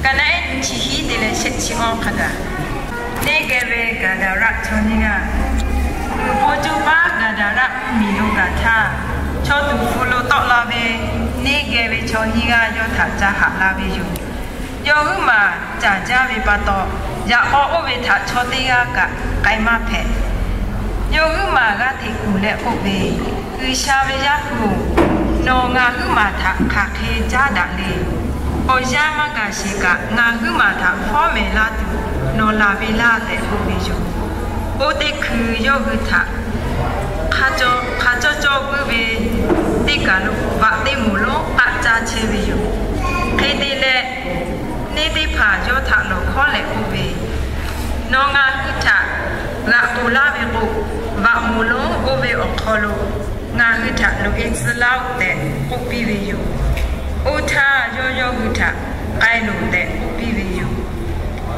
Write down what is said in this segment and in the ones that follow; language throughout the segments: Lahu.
Kaˍnaˆ ehˉ nyi chi hiˉ te leh shehˆ chi awˇ hk'a gaˬ, neˇ geh ve Gaˍdaˍraˆ chaw nyiˇ g'aˇ, uiˍ po coˇ paˉ Gaˍdaˍraˆ mvuhˇmiˬ lo gaˬ htaˇ, chaw tuˬ hpu lo tawˆ la ve neˇ geh ve chaw nyiˇ g'aˇ yawˇ htaꞈ ca haꞈ la ve yoˬ. Yawˇ huiˉ maˬ caˍ jaˇ ve pa taw, yaꞈ k'aw oˇ ve htaꞈ chaw teˇ g'aˇ kaꞈ k'ai maˇ hpehꞈ. Yawˇ huiˉ maˬ g'aˇ hteꞈ kuˬ leh k'oˆ ve, G'uiˬsha ve Yaˇ hpu-oˬ, nawˬ ngaˬ huiˉ maˬ htaꞈ hk'aˬ hk'e caˉ daꞈ le. Awˬ yanˇ maˇ gaˬ sheˍ kaꞈ, ngaˬ huiˉ maˬ htaꞈ hpawˉ mehˍ laˇ tuˬ nawˬ laˬ ve laˇ tehꞈ k'oˆ ve yoˬ. Oˇ teˇ hkui yawˇ hui htaꞈ hk'a cawˇ cawˇ vuiˇ ve teˇ kaˬ lo vaꞈ teˇ moˍ lonˉ k'aˆ caˇ chehˇ ve yoˬ. Hk'e te leh, neˇ teˇ hpaˍ yawˇ htaꞈ lawˬ hkawˉ leh k'oˆ ve, Nawˬ ngaˬ hui htaꞈ g'aꞈ k'oˬ laˇ ve k'o, vaꞈ moˍ lonˉ oˇ ve awˬ hk'aw lo ngaˬ hui htaꞈ loꞈ-e tcuh laˇ-oˆ tehꞈ k'oˆ piˇ ve yoˬ. Oˇ htaˇ yawˇ yawˇ hui htaꞈ k'ai loˬ tehꞈ k'oˆ piˇ ve yoˬ.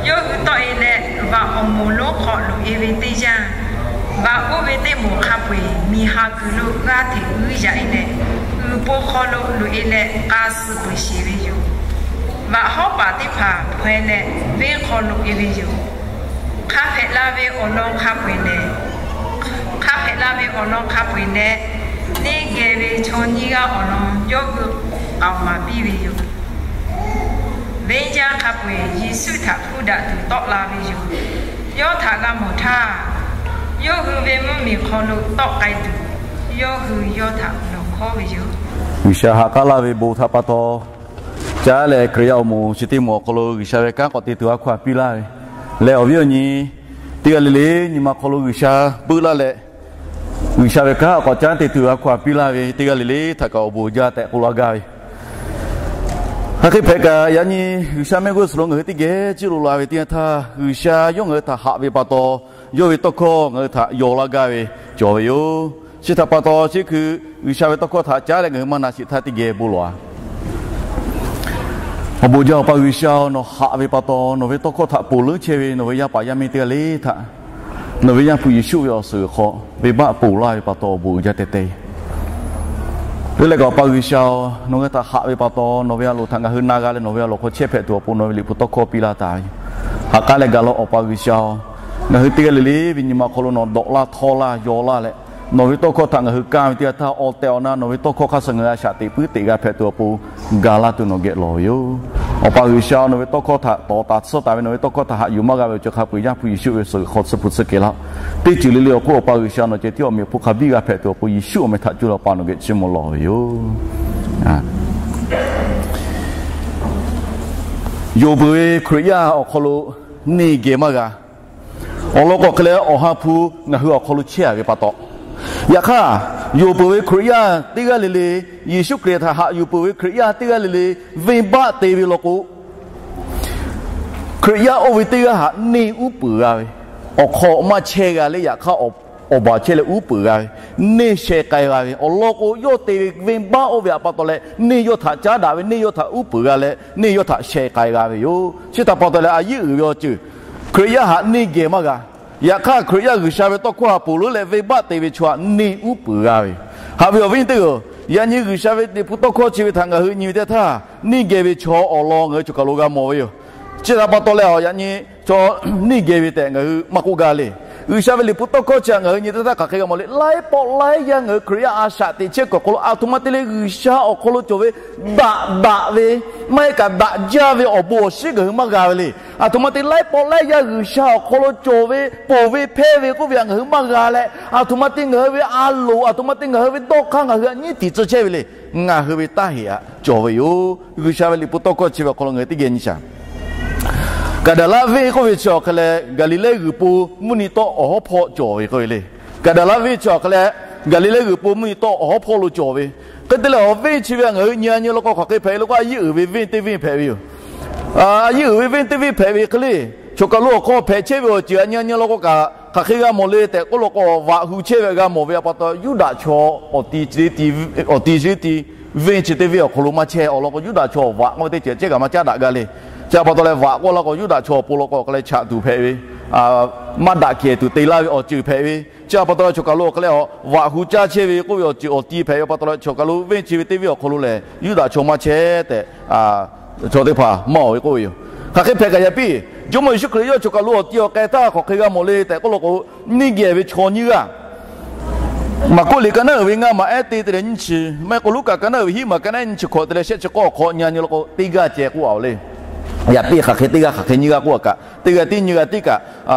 Yawˇ hui tawˆ-e leh, vaꞈ awˬ moˍ lonˉ hk'aw loꞈ-e ve teˇ yanˇ, vaꞈ oˇ ve teˇ moˍ hk'a peu-eˬ miˬ haˍ kuiˬ lo g'aˇ hteꞈ g'uiˇ yaꞈ-e leh, uiˍ po hk'aw lo loꞈ-e leh k'a suh peuˬ sheˍ ve yoˬ. Vaꞈ hawˉ paˍ teˇ hpaˍ hpaw-e leh, venˇ hk'aw loꞈ-e ve yoˬ. Hk'a hpehꞈ la ve awˬ lawn hk'a peu-eˬ lehˬ, hk'a hpehꞈ la ve awˬ lawn hk'a peu-eˬ leh, neˇ geh ve chaw nyiˇ g'aˇ awˬ lawn yawˇ hui k'aoˍ maˍ piˇ ve yoˬ. Venˇ jaˇ hk'a peu-eˬ Yeˍsuˆ htaꞈ hpuˇ daꞈ tuˬ tawˆ la ve yoˬ. Yawˇ htaꞈ g'a mawˬ htaˇ, yawˇ hui ve mvuhˇmiˬ hk'aw lo tawˆ k'ai tuˬ, yawˇ hui yawˇ htaꞈ lawˬ hkawˉ ve yoˬ. G'uiˬsha haꞈ k'aˉ laˇ ve bon htaꞈ pa taw, caˉ leh Hkriꞈ yaˇ awˬ moˍ chi teˇ moˍ awˬ hk'aw lo G'uiˬsha ve kanˉ k'awꞈ te tuˬ a hkaw-anˬ piˇ laˇ ve leh, awˬ viˉ awˬ nyi teˇ g'aˇ le le nyi ma hk'aw lo G'uiˬsha puiˉ laˇ leh, G'uiˬsha ve kanˉ k'awꞈ caˉ te tuˬ a hkaw-anˬ piˇ laˇ ve teˇ g'aˇ le le htaꞈ kaꞈ awˬ bon uiˍ jaˇ tehꞈ k'oˆ laˇ gaˇ ve. Hk'aˬ hk'e hpehꞈ kaꞈ, yaꞈ nyi G'uiˬsha mehˆ g'uˇ suhˍ lo ngaˬ hui teˇ geh ciˇ lo la ve teˇ yanˇ htaˇ, G'uiˬsha yawˇ ngaˬ hui htaꞈ haꞈ ve pa taw, yawˇ ve tawˇ hkawˇ ngaˬ hui htaꞈ yaw laˇ gaˇ ve cawˬ ve yoˬ. Chi htaꞈ pa taw, chi hkui G'uiˬsha ve tawˇ hkawˇ htaꞈ caˉ leh ngaˬ hui maˇ na sheˍ htaˇ teˇ geh bon lawˬ-a. Awˬ bon jaˇ Awˬ pa G'uiˬsha-oˬ, nawˬ haꞈ ve pa taw, nawˬ ve tawˇ hkawˇ htaꞈ ponˬ leuˉ chehˇ ve nawˬ ve yaˇ paˍ yaˇ miˇ teˇ g'aˇ le htaꞈ nawˬ ve Yaˇ hpu Yeˍsuˆ ve awˬ suhˍ hk'aw venˇbaˆ ponˬ laˇ ve pa taw awˬ bon uiˍ jaˇ teh teh. Leuˉ leh kaꞈ Awˬ pa G'uiˬsha-oˬ, nawˬ ngaˬ hui htaꞈ haꞈ ve pa taw, nawˬ ve a loˍ htaꞈ ngaˬ hui na g'a leh nawˬ ve a loˍ hk'aw chehˇ hpehꞈ tuˬ awˬ pon nawˬ ve Liꞈ hpu tawˇ hkawˇ piˇ laˇ taˍ ve yoˬ. Haꞈ k'aˉ leh gaˬ laˇ-oˬ, Awˬ pa G'uiˬsha-oˬ, ngaˬ hui teˇ g'aˇ le le ve nyi ma hk'aw lo nawˬ dawꞈ laˇ, htawˇ laˇ, yaw laˇ leh, nawˬ ve tawˇ hkawˇ htaꞈ ngaˬ hui kaˇ ve teˇ yanˇ htaˇ, awˬ tehˬ awˬ na nawˬ ve tawˇ hkawˇ hk'a shuˍ ngaˬ hui a shaꞈ teꞈ puiˉ teꞈ g'a hpehꞈ tuˬ awˬ pon ga laˇ tuˬ nawˬ geh lawˬ ve yoˬ. Awˬ pa G'uiˬsha, nawˬ ve tawˇ hkawˇ htaꞈ tawˍ taˍ tsuhˇ taˍ ve, nawˬ ve tawˇ hkawˇ htaꞈ haꞈ yuˬ maˇ g'a ve awˬ ceuˬ hk'a peu-eˬ Yaˇ hpu Yeˍsuˆ ve suhˍ hk'aw tsuhˇ hpu tsuhˇ kehˬ laˇ-oˆ. Teˇ ceuˬ le le awˬ hk'oˆ Awˬ pa G'uiˬsha nawˬ ceh tiˉ awˬ meꞈ awˬ hponˇ hk'a biˇ g'a hpehꞈ tuˬ awˬ pon Yeˍsuˆ awˬ meh htaꞈ cuˇ leh Awˬ pa nawˬ geh chiˇ mvuh lawˬ ve yoˬ. Yonˍ peuˬ ve Hkriꞈ yaˇ awˬ hk'aw lo neˇ geh maˇ g'a. Awˬ lawn k'o hk'e leh, Awˬ ha hpu ngaˬ hui awˬ hk'aw lo chehˇ-a ve pa taw, yaꞈ hk'aˇ, yonˍ peuˬ ve Hkriꞈ yaˇ teˇ g'aˇ le le, Yeˍsuˆ Hkriꞈ htaꞈ haꞈ yuˬ peuˬ ve Hkriꞈ yaˇ teˇ g'aˇ le le, venˇbaˆ te ve law k'o, Hkriꞈ yaˇ oˇ ve teˇ g'aˇ htaꞈ neˇ uˉ peunˍ g'a ve, awˬ hk'aw maˇ chehˇ g'a leh, yaꞈ hk'aˇ awˬ baˬ chehˇ leh uˉ peunˍ g'a ve, neˇ sheh k'ai g'a ve, awˬ lawn k'o, yawˇ te ve venˇbaˆ oˇ ve htaꞈ pa taw leh, neˇ yawˇ htaꞈ caˉ daꞈ ve, neˇ yawˇ htaꞈ uˉ peunˍ g'a leh, neˇ yawˇ htaꞈ sheh k'ai g'a ve yoˬ. Chi htaꞈ pa taw leh, a yiˉ uiˍ ve awˬ ceuˬ, Hkriꞈ yaˇ htaꞈ neˇ geh maˇ g'a. Yaꞈ hk'aˇ, Hkriꞈ yaˇ G'uiˬsha ve tawˇ hkawˇ htaꞈ ponˬ leuˉ leh venˇbaˆ te ve chaw htaꞈ neˇ uˉ peunˍ g'a ve, haꞈ ve awˬ viˉ teˇ hpaˍ-oˬ, yaꞈ nyi G'uiˬsha ve Liꞈ hpu tawˇ hkawˇ chi ve htaꞈ ngaˬ hui nyi ve teˇ htaˇ, neˇ geh ve chaw awˬ lawn ngaˬ hui choˬ kaˬ lo g'a mawˬ ve yoˬ. Chi htaꞈ pa taw leh, yaꞈ nyi chaw neˇ geh ve tehꞈ ngaˬ hui maˇ k'oˆ g'a le. G'uiˬsha ve Liꞈ hpu tawˇ hkawˇ chi htaꞈ ngaˬ hui nyi teˇ htaˇ hk'aˬ hk'e g'a mawˬ le. Laiˉ pawˆ laiˉ yaˇ ngaˬ hui Hkriꞈ yaˇ a shaꞈ teꞈ chehˇ kuiˬ awˬ hk'aw lo, aˬ htoꞈ ma te leh G'uiˬsha awˬ hk'aw lo cawˬ ve daꞈ daꞈ ve, maˇ heˆ kaꞈ daꞈ jaˇ ve awˬ bon awˬ shinˉ ngaˬ hui maˇ g'a ve le. Aˬ htoꞈ ma te laiˉ pawˆ laiˉ yaˇ G'uiˬsha awˬ hk'aw lo cawˬ ve, ponˬ ve hpehˇ ve k'oˆ ve htaꞈ ngaˬ hui maˇ g'a leh, aˬ htoꞈ ma te ngaˬ hui ve a loˍ, aˬ htoꞈ ma te ngaˬ hui ve dawˇ hk'aˇ ngaˬ hui htaꞈ nyiˉ tiˍ tcuh chehˇ ve le. Ngaˬ hui ve taˇ heꞈ htaꞈ cawˬ ve yoˬ. G'uiˬsha ve Liꞈ hpu tawˇ hkawˇ chi ve awˬ hk'aw lo ngaˬ hui teˇ geh nyi shaˍ. Gaˍdaˍlaˆ venˇ k'oˆ ve chi awˬ hk'e leh, Gaˍliˍlehˇ g'uiˬ po mvuhˇ nyi tawˆ awˬ hawˉ hpawˇ cawˬ ve k'oˆ ve le. Gaˍdaˍlaˆ venˇ chi awˬ hk'e leh, Gaˍliˍlehˇ g'uiˬ po mvuhˇ nyi tawˆ awˬ hawˉ hpawˇ lo cawˬ ve. Hk'e te leh, awˬ venˇ chi ve ngaˬ hui nyi a nyi law k'o, hk'aˬ hk'e hpehꞈ ve law k'o, a yiˉ uiˍ ve venˇ teˇ venˇ hpehꞈ ve yoˬ. A yiˉ uiˍ ve venˇ teˇ venˇ hpehꞈ ve hk'e le. Choˬ kaˬ lo awˬ hk'aw hpehꞈ chehˇ ve awˬ ceuˬ a nyi a nyi law k'o kaꞈ, hk'aˬ hk'e g'a mawˬ le tehꞈ k'oˆ law k'o, vaꞈ hu chehˇ ve g'a mawˬ ve pa taw, Yuˇdaꞈ chaw awˬ ti chi teˇ ti venˇ chi teˇ venˇ awˬ hk'aw lo maˇ chehˇ. Awˬ lawn k'o, Yuˇdaꞈ chaw vaꞈ k'oˆ ve teˇ ceuˬ chehˇ kaꞈ maˇ caˉ daꞈ g'a le. Chi pa taw leh, vaꞈ k'oˆ law k'o, Yuˇdaꞈ chaw awˬ pon law k'o, hk'aˬ hk'e leh chaꞈ tuˬ hpehꞈ ve, maˇ daꞈ kehˬ tuˬ te laˇ ve awˬ ceuˬ hpehꞈ ve. Chi pa taw leh, choˬ kaˬ lo awˬ hk'e leh vaꞈ hu caˇ chehˇ ve k'oˆ ve awˬ ceuˬ awˬ ti hpehꞈ ve pa taw leh, choˬ kaˬ lo venˇ chi ve teˇ venˇ awˬ hk'aw lo lehˬ, Yuˇdaꞈ chaw maˇ chehˇ tehꞈ Chaw teˇ hpaˍ maˇ oˬ ve k'oˆ ve yoˬ. Hk'aˬ hk'e hpehꞈ kaꞈ yaꞈ piˇ, Jawˇmawˇ Yeˍsuˆ Hkriꞈ yawˇ choˬ kaˬ lo awˬ ti awˬ k'ai htaˇ hk'aˬ hk'e g'a mawˬ le tehꞈ k'oˆ law k'o, neˇ geh ve chaw nyiˇ g'aˇ, Maˍkuˆ liꞈ ka naˉ uiˍ ve ngaˇ maˬ ehˉ te te leh nyiˇ chi, maˇ heˆ k'o Luˉkaꞈ ka naˉ uiˍ ve hiˉ maˬ ka naˉ nyiˇ chi hkawꞈ te leh shehˆ chi k'awˇ awˬ hk'aw nyi nyi law k'o, teˇ g'aˇ ceh k'oˆ a oˬ le. Yaꞈ piˇ hk'aˬ hk'e teˇ g'aˇ hk'aˬ hk'e nyiˇ g'aˇ k'oˆ a kaꞈ, teˇ g'aˇ tiˉ nyiˇ g'aˇ tiˉ kaꞈ,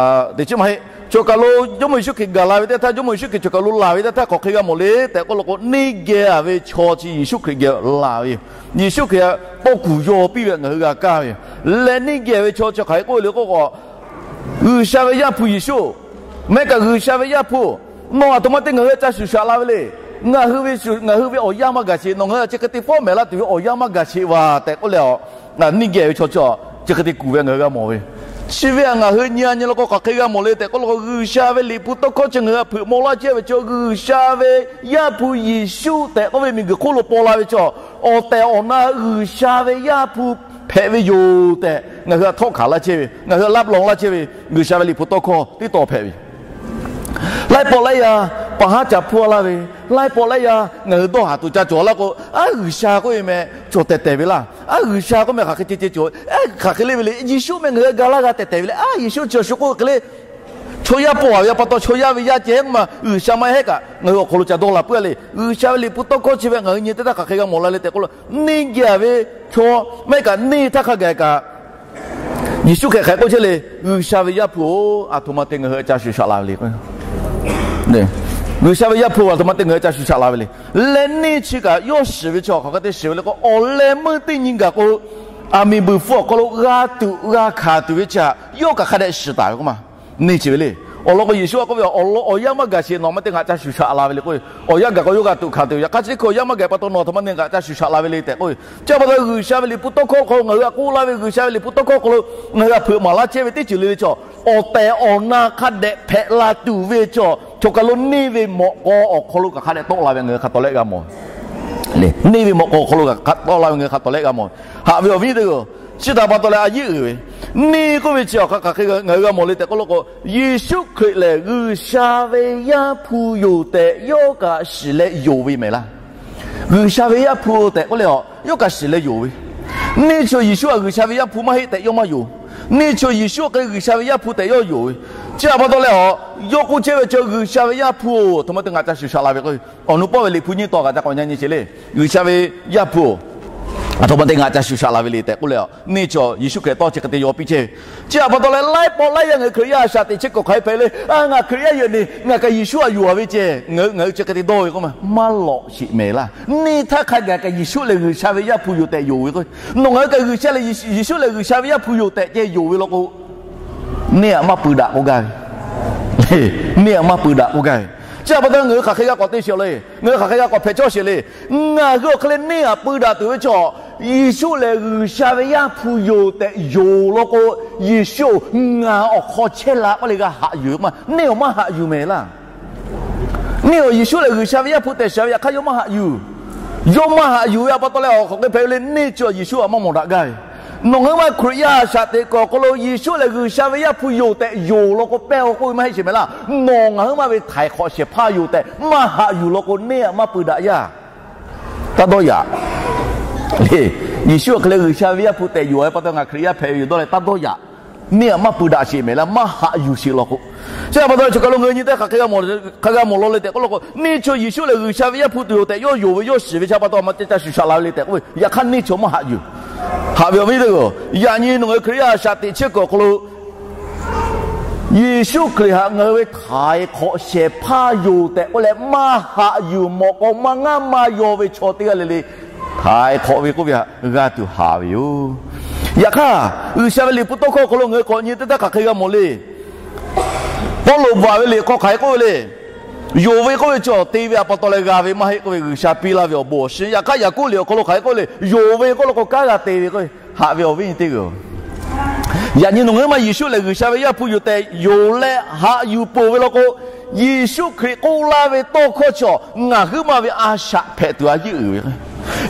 teˇ chi maˇ heˆ. Choˬ kaˬ lo Jawˇmawˇ Yeˍsuˆ Hkriꞈ gaˬ la ve teˇ htaˇ, Jawˇmawˇ Yeˍsuˆ Hkriꞈ choˬ kaˬ lo laˬ ve teˇ htaˇ hk'aˬ hk'e g'a mawˬ le tehꞈ k'oˆ law k'o, neˇ geh ve chaw chi Yeˍsuˆ Hkriꞈ geh laˬ ve yoˬ. Yeˍsuˆ Hkriꞈ tawˇ kuˬ yaw piˇ ve ngaˬ hui g'a kaˇ ve yoˬ. Leh neˇ geh ve chaw chi hk'aˬ hk'e k'oˆ le k'oˆ k'o, G'uiˬsha ve Yaˇ hpu Yeˍsuˆ, maˇ heˆ kaꞈ G'uiˬsha ve Yaˇ hpu, nawˬ aˬ htoꞈ ma te ngaˬ hui htaꞈ ca shuˍ shaꞈ la ve le. Ngaˬ hui ve, ngaˬ hui ve awˬ yanˇ maˇ gaˬ sheˍ. Nawˬ ngaˬ hui htaꞈ chi hk'e te fawˉ mehˍ laˇ tuˬ ve awˬ yanˇ maˇ gaˬ sheˍ vaˬ tehꞈ k'oˆ leh, neˇ geh ve chaw chi chi hk'e te kuˬ ve ngaˬ hui g'a mawˬ ve. Chi ve htaꞈ ngaˬ hui nyi a nyi law k'o, hk'aˬ hk'e g'a mawˬ le tehꞈ k'oˆ law k'o, G'uiˬsha ve Liꞈ hpu tawˇ hkawˇ chi ngaˬ hui htaꞈ hpeuꞈ maw laˇ chehˇ ve chaw, G'uiˬsha ve Yaˇ hpu Yeˍsuˆ tehꞈ k'oˆ ve miˬguiˬ hk'oˆ lo paw la ve chaw, awˬ tehˬ awˬ na G'uiˬsha ve Yaˇ hpu hpehꞈ ve yoˬ tehꞈ ngaˬ hui htaꞈ htawˆ hkanˍ laˇ chehˇ ve, ngaˬ hui htaꞈ laˇ law laˇ chehˇ ve G'uiˬsha ve Liꞈ hpu tawˇ hkawˇ teˇ taw hpehꞈ ve yoˬ. Laiˉ pawˆ laiˉ yaˇ paˍ haˉ ca hpuˇ a laˇ ve, laiˉ pawˆ laiˉ yaˇ ngaˬ hui dawˇ haˍ tuˬ ca cawˬ laˇ k'o, aˉ G'uiˬsha k'oˆ ve meh cawˬ tehˬ tehꞈ ve laˇ. Aˉ G'uiˬsha k'oˆ meh hk'aˬ hk'e ceh ceh cawˬ, hk'aˬ hk'e le ve le. Yeˍsuˆ meh ngaˬ hui g'a laˇ g'a tehˬ tehˬ ve le. Aˉ Yeˍsuˆ chi awˬ shu k'oˆ hk'e le, chaw yaˇ paw a ve pa taw chaw yaˇ ve yaˇ ceh k'oˆ ma G'uiˬsha maˇ heˆ kaꞈ ngaˬ hui awˬ hk'aw lo ca dawˇ la puiˉ a le. G'uiˬsha ve Liꞈ hpu tawˇ hkawˇ chi ve ngaˬ hui nyi teˇ htaˇ hk'aˬ hk'e g'a mawˬ la le tehꞈ k'oˆ law, neˇ geh ve chaw, maˇ heˆ kaꞈ neˇ htaˇ hk'a gaˬ kaꞈ Yeˍsuˆ Hkriꞈ hk'aˬ hk'e k'oˆ chehˇ le, G'uiˬsha ve Yaˇ hpu-oˬ, aˬ htoꞈ ma te ngaˬ hui htaꞈ ca shuˍ shaꞈ la ve le. G'uiˬsha ve Yaˇ hpu aˬ htoꞈ ma te ngaˬ hui htaꞈ ca shuˍ shaꞈ la ve le. Leh neˇ chi kaꞈ yawˇ shiˍ ve chi hk'aˬ hk'e te shiˍ ve le k'o, awˬ leh meuˇ teˇ nyi gaˬ k'o, aˬ miˍ buiˬ hpfuh awˬ hk'aw lo g'a tuꞈ g'a hkanˍ tuˬ ve chi htaꞈ yawˇ kaꞈ hk'a dehꞈ shiˍ taˍ ve k'oˆ ma. Neˇ chi ve le. Awˬ lawn k'o Yeˍsuˆ a k'oˆ ve, Awˬ yanˇ maˇ gaˬ sheˍ, nawˬ ma te ngaˬ ca shuˍ shaꞈ la ve le k'oˆ ve. Awˬ yanˇ gaˬ k'o yawˇ g'a tuꞈ hkanˍ tuˬ ve, yaꞈ hk'aˇ chi teˇ hkui awˬ yanˇ maˇ gaˬ pa taw nawˬ aˬ htoꞈ ma te ngaˬ ca shuˍ shaꞈ la ve le tehꞈ k'oˆ ve. Chi pa taw G'uiˬsha ve Liꞈ hpu tawˇ hkawˇ hk'aw lo ngaˬ hui htaꞈ k'oˆ laˇ ve, G'uiˬsha ve Liꞈ hpu tawˇ hkawˇ hk'aw lo ngaˬ hui htaꞈ hpeuꞈ maˍ laˇ chehˇ ve teˇ ceuˬ le ve chi, awˬ tehˬ awˬ na hk'a dehꞈ hpehꞈ la tuˬ ve chi, choˬ kaˬ lo neˇ ve mawꞈ k'aw awˬ hk'aw lo kaꞈ hk'a dehꞈ tawˆ la ve ngaˬ hui hk'a taw leh g'a mawˬ. Neˇ ve mawꞈ k'aw awˬ hk'aw lo kaꞈ tawˆ la ve ngaˬ hui hk'a taw leh g'a mawˬ. Haꞈ ve awˬ viˉ teˇ g'aˇ, chi htaꞈ pa taw leh a yeˉ uiˍ ve, neˇ k'oˆ ve chi awˬ hk'aˬ hk'e ngaˬ hui g'a mawˬ le tehꞈ k'oˆ law k'o, Yeˍsuˆ Hkriꞈ lehˬ G'uiˬsha ve Yaˇ hpu yoˬ tehꞈ yawˇ kaꞈ shiˍ leh yonˍ ve mehˍ laˇ. G'uiˬsha ve Yaˇ hpu tehꞈ k'oˆ leh a, yawˇ kaꞈ shiˍ leh yonˍ ve. Neˇ chi Yeˍsuˆ htaꞈ G'uiˬsha ve Yaˇ hpu maˇ heˆ tehꞈ yawˇ maˇ yonˍ. Neˇ chi Yeˍsuˆ hk'e G'uiˬsha ve Yaˇ hpu tehꞈ yawˇ yonˍ ve. Chi htaꞈ pa taw leh a, yawˇ k'oˆ chehˇ ve chi G'uiˬsha ve Yaˇ hpu-oˬ, aˬ htoꞈ ma te ngaˬ ca shuˍ shaꞈ la ve k'o, awˬ nu pawˆ ve Liꞈ hpu nyiˇ taw kaꞈ ca k'awꞈ nyi nyi sheˍ le. G'uiˬsha ve Yaˇ hpu-oˬ, aˬ htoꞈ ma te ngaˬ ca shuˍ shaꞈ la ve le tehꞈ k'oˆ leh a, neˇ chi Yeˍsuˆ Hkriꞈ tawˇ chi hk'e te yaw piˇ chehˇ ve. Chi htaꞈ pa taw leh laiˉ pawˆ laiˉ yaˇ ngaˬ hui Hkriꞈ yaˇ a shaꞈ teꞈ chehˇ kuiˬ hk'aˬ hk'e hpehꞈ le. Ngaˬ Hkriꞈ yaˇ yonˍ ni, ngaˬ kaꞈ Yeˍsuˆ htaꞈ yonˍ a ve ceh, ngaˬ hui chi hk'e te dawˇ ve k'oˆ ma, maˇ lawꞈ sheˍ mehˍ laˇ. Neˇ htaˇ hk'a gaˬ kaꞈ Yeˍsuˆ lehˬ G'uiˬsha ve Yaˇ hpu yoˬ tehꞈ yonˍ ve k'o, nawˬ ngaˬ hui kaꞈ G'uiˬsha lehˬ, Yeˍsuˆ lehˬ G'uiˬsha ve Yaˇ hpu yoˬ tehꞈ ceh yonˍ ve law k'o, neˇ htaꞈ maˇ pui daꞈ k'oˆ gaˇ ve. Neˇ htaꞈ maˇ pui daꞈ k'oˆ gaˇ ve. Chi htaꞈ pa taw ngaˬ hui hk'aˬ hk'e g'a k'awꞈ te sheˍ le. Ngaˬ hui hk'aˬ hk'e g'a k'awꞈ hpehꞈ cawˇ sheˍ le. Ngaˬ hui awˬ hk'e leh neˇ htaꞈ pui daꞈ tuˬ ve chaw, Yeˍsuˆ lehˬ G'uiˬsha ve Yaˇ hpu yoˬ tehꞈ yonˍ law k'o, Yeˍsuˆ-oˬ, ngaˬ awˬ hk'aw chehˇ la k'oˆ leh g'a haꞈ yuˬ ve k'oˆ ma, neˇ awˬ maˇ haꞈ yuˬ mehˍ laˇ. Neˇ awˬ Yeˍsuˆ lehˬ G'uiˬsha ve Yaˇ hpu tehꞈ shiˍ ve, yaꞈ hk'aˇ yawˇ maˇ haꞈ yuˬ. Yawˇ maˇ haꞈ yuˬ ve htaꞈ pa taw leh awˬ hk'aw hk'e hpehꞈ ve le, neˇ chi Yeˍsuˆ htaꞈ maˇ mawˬ daꞈ gaˇ ve. Nawˬ ngaˬ hui ma Hkriꞈ yaˇ a shaꞈ teꞈ kuiˬ awˬ hk'aw lo Yeˍsuˆ lehˬ G'uiˬsha ve Yaˇ hpu yoˬ tehꞈ yonˍ law k'o, pehˇ k'oˆ ve maˇ heˆ sheˍ mehˍ laˇ. Nawˬ ngaˬ hui ma ve htaiˍ hk'awꞈ shehˍ hpaˇ yoˬ tehꞈ maˇ haꞈ yuˬ law k'o, neˇ htaꞈ maˇ pui daꞈ yaˇ. Taˇ dawˇ yaꞈ. Yeˍsuˆ awˬ hk'e leh G'uiˬsha ve Yaˇ hpu tehꞈ yonˍ ve pa taw ngaˬ Hkriꞈ yaˇ hpehꞈ ve yoˬ dawˇ leh taˇ dawˇ yaꞈ. Neˇ htaꞈ maˇ pui daꞈ sheˍ mehˍ laˇ, maˇ haꞈ yuˬ sheˍ law k'o. Chi htaꞈ pa taw choˬ kaˬ lo ngaˬ hui nyi teˇ hk'aˬ hk'e g'a mawˬ la le tehꞈ k'oˆ law k'o, neˇ chi Yeˍsuˆ lehˬ G'uiˬsha ve Yaˇ hpu tuˬ yoˬ tehꞈ yawˇ yonˍ ve yawˇ shiˍ ve chi htaꞈ pa taw aˬ ma te ca shuˍ shaꞈ la ve le tehꞈ k'oˆ ve, yaꞈ hk'aˇ neˇ chi maˇ haꞈ yuˬ. Haꞈ ve awˬ viˉ teˇ g'aˇ, yaꞈ nyi nawˬ ngaˬ hui Hkriꞈ yaˇ a shaꞈ teꞈ chehˇ kuiˬ awˬ hk'aw lo Yeˍsuˆ Hkriꞈ htaꞈ ngaˬ hui ve htaiˍ hk'awꞈ shehˍ hpaˇ yoˬ tehꞈ k'oˆ leh maˇ haꞈ yuˬ mawꞈ k'aw maˇ ngaˇ maˇ yaw ve chaw teˇ g'aˇ le le, htaiˍ hk'awꞈ ve k'oˆ ve htaꞈ g'a tuˬ haˍ ve yoˬ. Yaꞈ hk'aˇ, G'uiˬsha ve Liꞈ hpu tawˇ hkawˇ awˬ hk'aw lo ngaˬ hui k'awꞈ nyi teˇ htaˇ hk'aˬ hk'e g'a mawˬ le. Pawˇluꞈ bvuhꞈ ve liꞈ hk'aw hk'aˬ hk'e k'oˆ ve le. Yonˍ ve k'oˆ ve chi te ve htaꞈ pa taw leh g'a ve maˇ heˆ k'oˆ ve, G'uiˬsha piˇ laˇ ve awˬ bon awˬ shinˉ. Yaꞈ hk'aˇ, Yaˍkoˆ liꞈ awˬ hk'aw lo hk'aˬ hk'e k'oˆ le, yonˍ ve k'oˆ law k'o kanˉ g'a te ve k'o, haꞈ ve awˬ viˉ nyi teˇ g'aˇ, yaꞈ nyi nawˬ ngaˬ hui ma Yeˍsuˆ lehˬ G'uiˬsha ve Yaˇ hpu yoˬ tehꞈ yonˍ leh haꞈ yuˬ peuˬ ve law k'o, Yeˍsuˆ Hkriꞈ k'oˆ laˇ ve tawˇ hkawˇ chi ngaˬ hui ma ve a shaꞈ hpehꞈ tuˬ a yeˇ uiˍ ve.